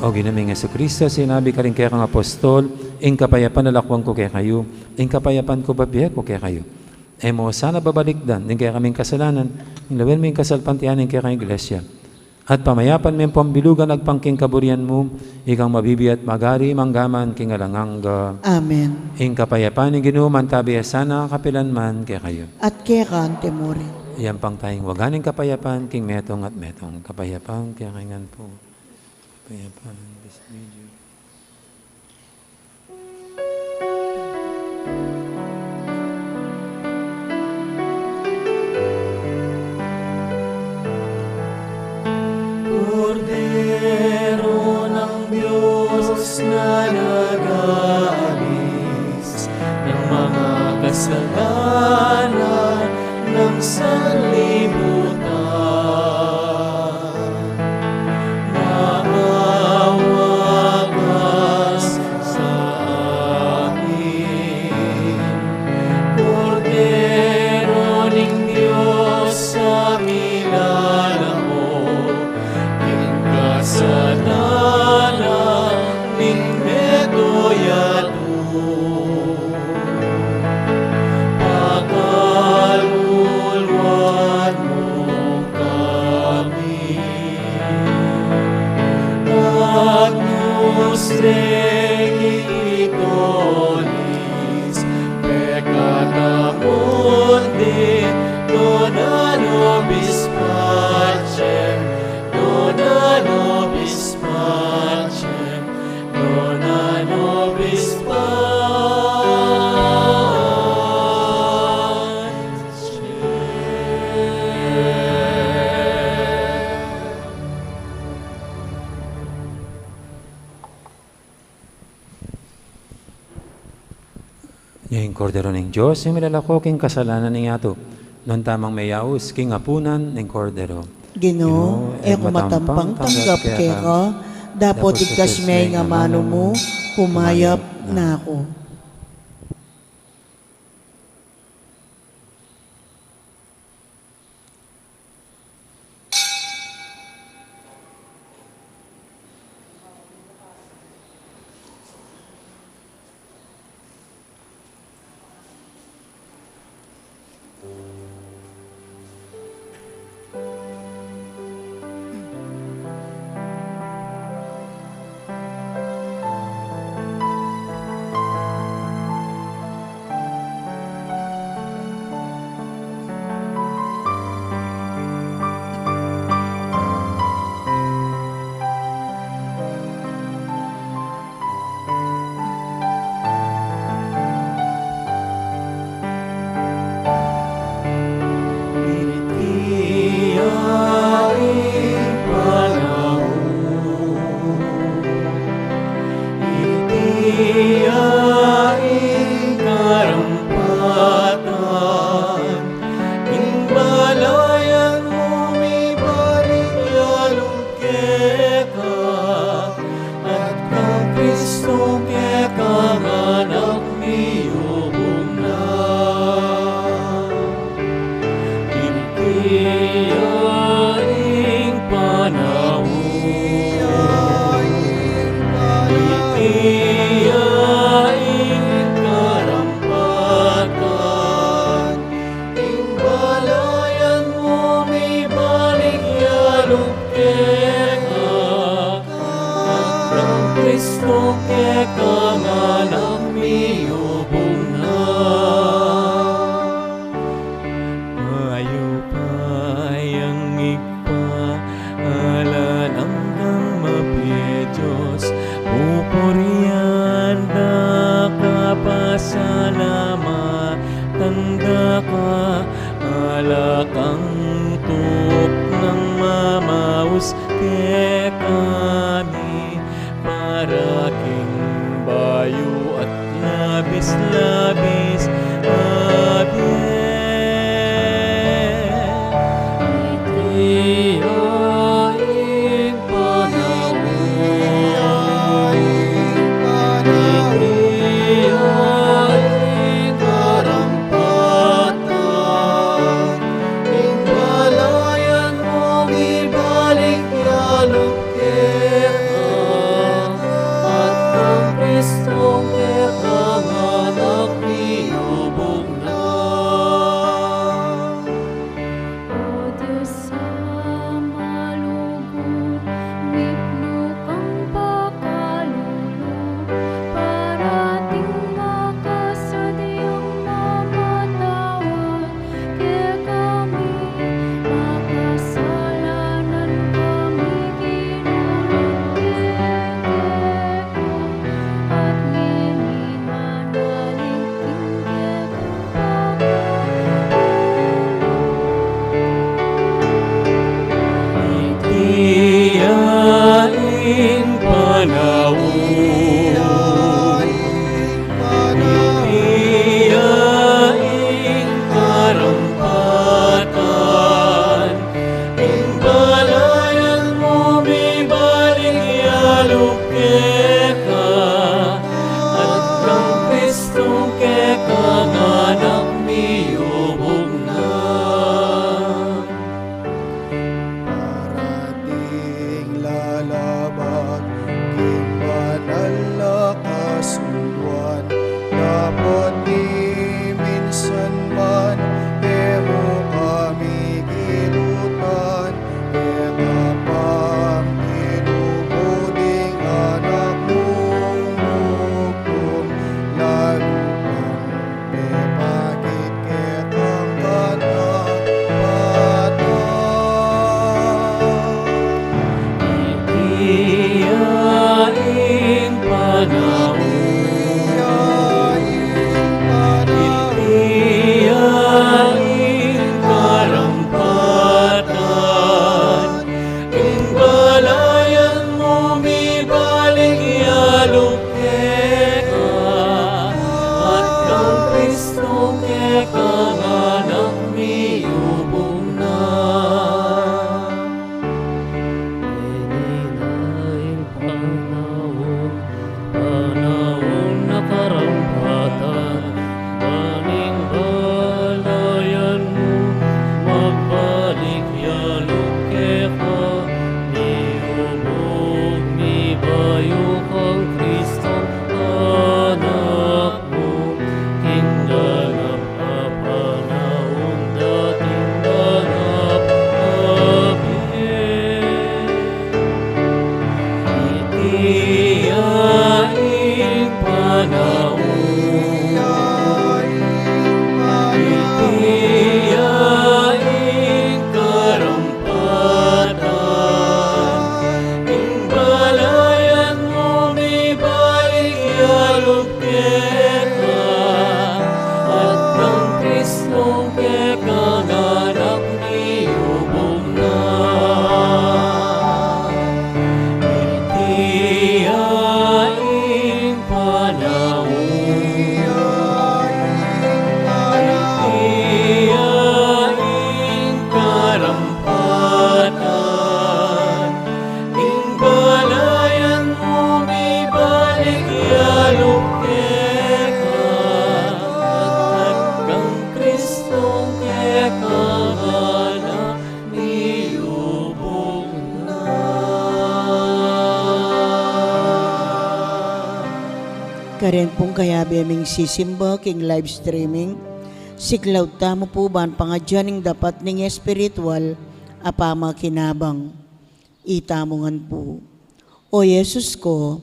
O Ginu ming Jesucristo, sinabi mu karing kekang apostol, ing kapayapan lalakwan ku kekayu, ing kapayapan ku bibie ku kekayu. E mu sana babalikdan ding kekaming kasalanan, lawen mu ing kasalpantayanan ning kekang Iglesia. At pamayapan me at pambilugan agpang king kaburian mu, ikang mabibie at magari mangga man king alang angga. Amen. Ing kapayapan ning Ginu mantabi ya sana kapilan man kekayu. At keka mu rin. Iyampang taya ing waga ning kapayapan king metung at metung. Kapayapan kekangan pu. Kapayapan, bis video. Kordero ng Diyos na nag-aalis ng mga kasalanan ng sanlibutan. Maawa ka sa amin. Kordero ning Dios, a milalako king kasalanan ning meto yatu. Pakaluluan mu kami. Agnus Dei, qui tollis peccata mundi, dona nobis pacem, dona nobis pacem, dona nobis pacem. Ing Kordero ning Dios, a milalako king kasalanan ning yatu. Nuan tamung meyaus king apunan ning Kordero. Ginu, e ku matampang tanggap keka, dapot igkas me ing amanu mu, kumayap na ku. Iti ya ing panaun, iti ya ing karampatan, ing balayan mu mibalik ya lub keka, at kang Kristo kekang Anak miyubung na. Iti ya ing panaun, iti ya ing karampatan, ing balayan mu mibalik ya lub keka, at kang Kristo kekang Anak miyubung na. Mayupayang Ibpa, alang anggang mabie Dios, pupurian da ka, pasalamatan da ka, ala kang tuknang mamaus kekami, para king bayu at labis-labis a bie. Iti ya ing panaun, iti ya ing karampatan, ing balayan mu mibalik ya lub keka, at kang Kristo kekang Anak miyubung Keka ngan miyubug na. Ini na ing panaun, panaun na karampatan, ban ing balayan mu magbalik ya lub keka, miyubug, mibayu kang Kristong Anak mu, king ganap a panaun, dating ganap a bie. Iti ya ing panaun, iti ya ing karam- patan, ing balayan mu mibalik ya lub keka, at kang Kristong keka ngan miyubug na. Iti ya ing panaun, iti ya ing karampa- patan, ing balayan mu mibalik ya lub keka, at kang Kristong keka ngan miyubug na. Karin pung kayabe ming sisimba king live streaming, siklaud tamu pu ban pangadyan ing dapat ning espiritual a pamakinabang. Itamu ngan pu. O Jesus ku,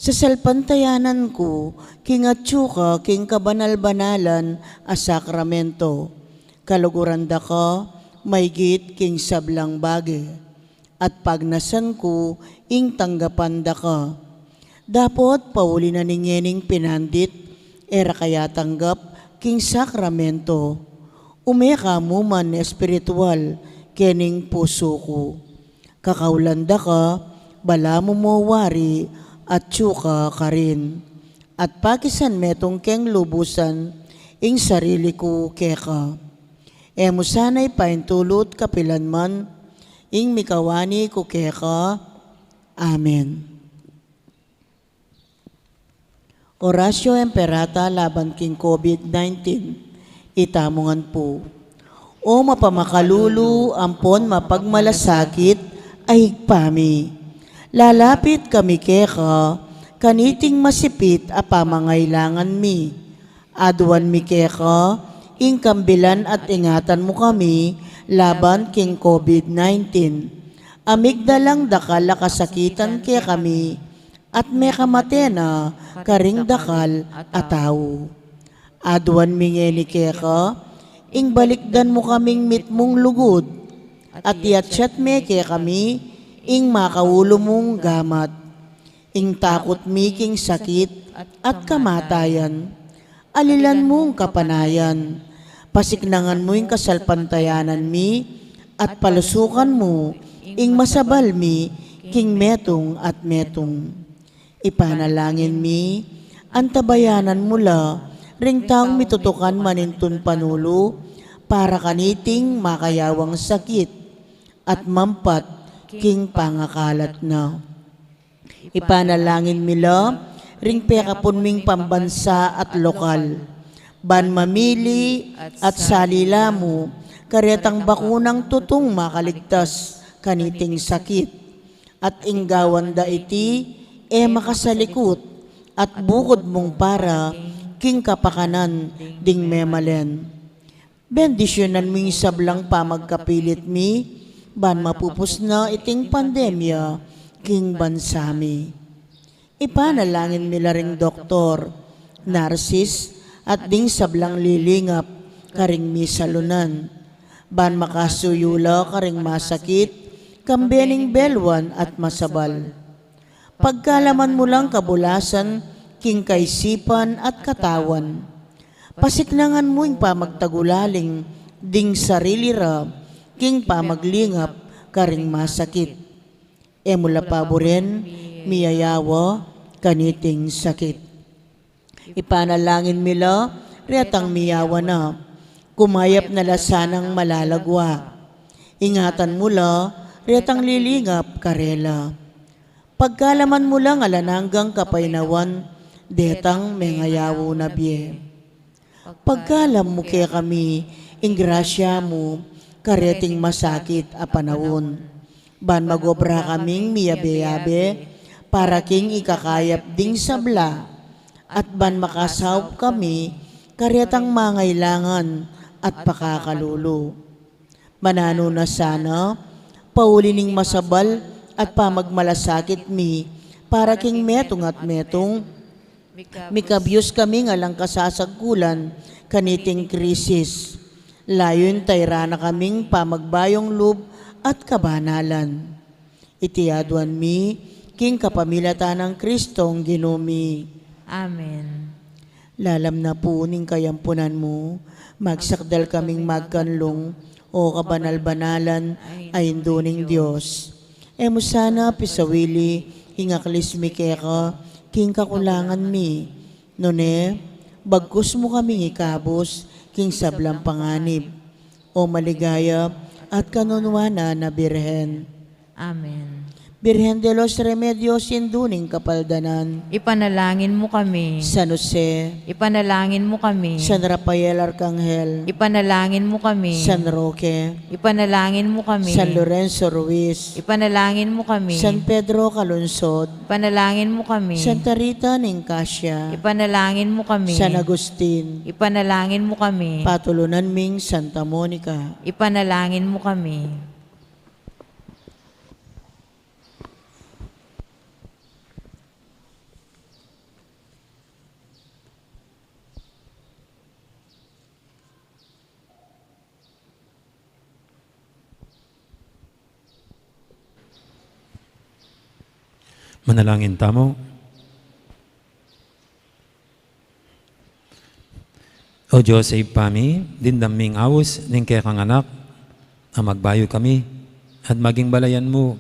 sasalpantayanan ku king atyu ka king kabanal-banalan a sakramento. Kaluguran da ka maygit king sablang bage, at pagnasan ku ing tanggapan da ka. Dapot pauli na ning ngening pinandit, e ra ka ya tanggap king sakramento, ume ka mu man espiritual kening pusu ku. Kakaulan da ka, balamu mu wari, atyu ka karin, at pakisan metung keng lubusan ing sarili ku keka. E mu sana ipaintulut kapilan man ing mikawani ku keka. Amen. Oratio Imperata laban king COVID nineteen. Itamu ngan pu. O mapamakalulu ampon mapagmalasakit a Ibpa mi, lalapit kami keka kaniting masipit a pamangailangan mi. Aduan mi keka ing kambilan at ingatan mu kami laban king COVID nineteen. Amigdalang dakal a kasakitan kekami, at mekamate na karing dakal a tau. Aduan mi ngeni keka ing balikdan mu kaming mitmung lugud, at iatsat me kekami ing makaulu mung gamat. Ing takut mi king sakit at kamatayan, alilan mung kapanayan. Pasiknangan mu ing kasalpantayanan mi, at palusukan mu ing masabal mi king metung at metung. Ipanalangin mi, antabayanan mu la ring taung mitutukan manintun panulu para kaniting makayawang sakit, at mampat king pangakalat na. Ipanalangin mi la ring pekapun ming pambansa at lokal, ban mamili at salila mu karetang bakunang tutung makaligtas kaniting sakit. At ing gawan da iti, e makasalikut, at bukud mung para king kapakanan ding memalen. Bendisyunan mu ing sablang pamagkapilit mi, ban mapupus na iting pandemya king bansa mi. Ipanalangin mi la ring doktor, narsis, at ding sablang lilingap karing misalunan, ban makasuyu la karing masakit, kambe ning beluan at masabal. Pagkalaman mu lang kabulasan king kaisipan at katawan. Pasiknangan mu ing pamagtagulaling ding sarili ra king pamaglingap karing masakit. E mu la paburen miyayawa kaniting sakit. Ipanalangin mi la retang miyawa na. Kumayap na la sanang malalagwa. Ingatan mu la retang lilingap karela. Pagkaluban mu lang alang anggang kapaynawan detang mengayawan na bie. Pagkalub mu kekami ing grasya mu kareting masakit a panaun, ban mag-obra kaming miyabe-yabe para king ikakayap ding sabla, at ban makasaup kami karetang mangailangan at pakakalulu. Mananu na sana, pauli ning masabal at pamagmalasakit mi, para king metung at metung, mikabyus kaming alang kasasagkulan kaniting krisis. Layun tayran na kaming pamagbayung lub at kabanalan. Iti aduan mi king kapamilatan nang Kristong Ginu mi. Amen. Lalam na pu ning kayampunan mu, magsakdal kaming magkanlung, O kabanal-banalan a Indu ning Dios. E mu sana pisawili ing aklis mi keka king kakulangan mi, nune bagkus mu kaming ikabus king sablang panganib, O maligaya at kanunuanan a Birhen. Amen. Birhen de los Remedios, Indu ning Kapaldanan. Ipanalangin mu kami. San Jose. Ipanalangin mu kami. San Rafael Arkanghel. Ipanalangin mu kami. San Roque. Ipanalangin mu kami. San Lorenzo Ruiz. Ipanalangin mu kami. San Pedro Calungsod. Ipanalangin mu kami. Santa Rita ning Casia. Ipanalangin mu kami. San Agustin. Ipanalangin mu kami. Patulunan ming Santa Monica. Ipanalangin mu kami. Manalangin tamu. O Dios a Ibpa mi, dimdam ming aus ning kekang anak a magbayu kami at maging balayan mu,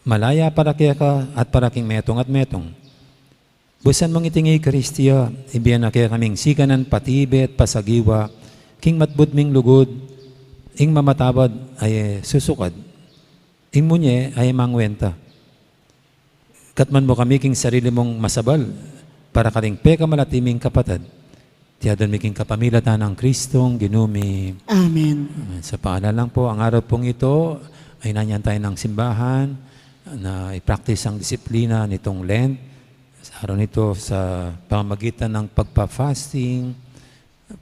malaya para keka at para king metung at metung. Busan mung iting Eukaristia, ibie na kekaming sikanan patibe at pasagiwa king matbud ming lugud, ing mamatawad a e susukad, ing munye a e mangwenta. Katman mu kami king sarili mung masabal para karing pekamalati ming kapatad. Iti aduan mi king kapamilatan nang Kristong Ginu mi. Amen. Amen. Sa pangalan lang po, ang araw pong ito ay nanyan tayo ng simbahan na i-practice ang disiplina nitong Lent. Sa araw nito, sa pamamagitan ng pagpa-fasting,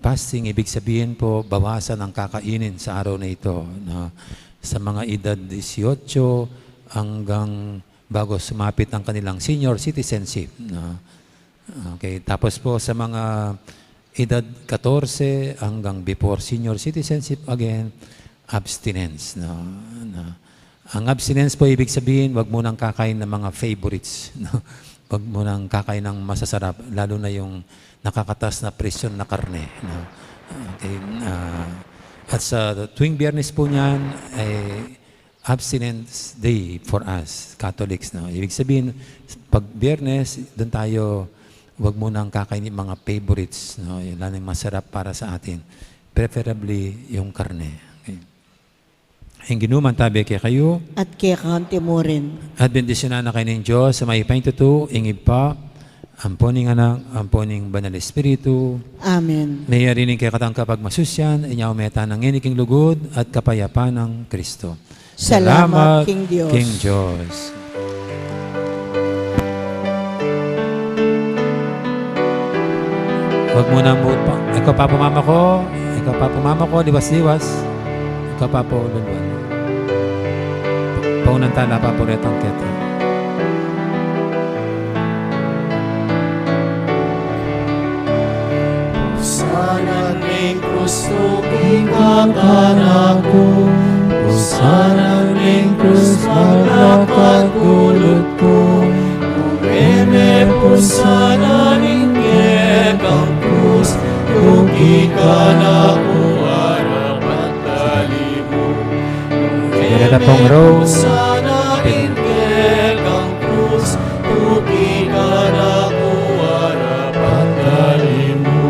fasting, ibig sabihin po, bawasan ang kakainin sa araw na ito, no? Sa mga edad dieciocho hanggang bago sumapit ang kanilang senior citizenship, no? Okay, tapos po sa mga edad katorse hanggang before senior citizenship, again, abstinence, no? No? Ang abstinence po, ibig sabihin, wag mo nang kakain ng mga favorites, no? Wag mo nang kakain ng masasarap, lalo na yung nakakatas na presyon na karne, no? Okay, ah, at sa tuwing Biyernes po niyan, ay abstinence day for us Catholics, no? Ibig sabihin, pag Biyernes, doon tayo, wag mo nang kakainin yung mga favorites, no? Yung lalo yung masarap para sa atin. Preferably, yung karne. Okay. Ing Ginu mantabe kekayu. At keka naman murin. At bendisyunan na kayu ning Dios a mayupaya king tutu, ing Ibpa, ampo ning Anak, ampo ning Banal Espiritu. Amen. Mayari ning kekatang kapagmasusian, inya mu meta na ngeni king lugud at kapayapan nang Kristo. Salamat king Dios. King Dios. Wag mo na mo pa, ikaw pa po mama ko, ikaw pa po mama ko, liwas-liwas, ikaw pa po lulwan. Paunan tala pa po retang keta. Pusanan ning krus ku, ikakanaku. Pusanan ning krus, maglakad kulut ku. Nune me pusanan ing kekang krus ku, ikakanaku, arapat dali mu. Nune me pusanan ing kekang krus ku, ikakanaku, arapat dali mu.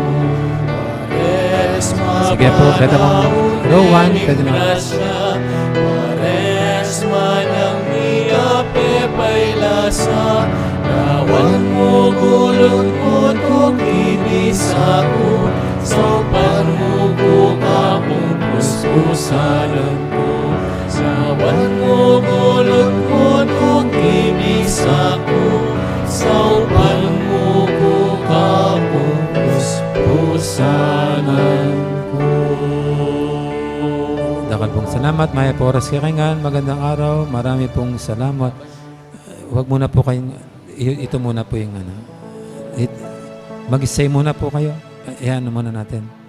Sige po, beta po. Rowan, pwede na. Grasya, pares man ang miyape pay lasa, rawan mu gulut mu ku kibisa ku, saupan mu ku kapung puspusanan ku. Rawan mu gulut mu ku kibisa ku, saupan mu ku kapung puspusanan ku. Dakal pong salamat, mayap a oras kekayu ngan, magandang araw, marami pong salamat. Wag muna po kayong, i-, ito muna po yung ano, it-, mag-stay muna po kayo. Ayan muna natin.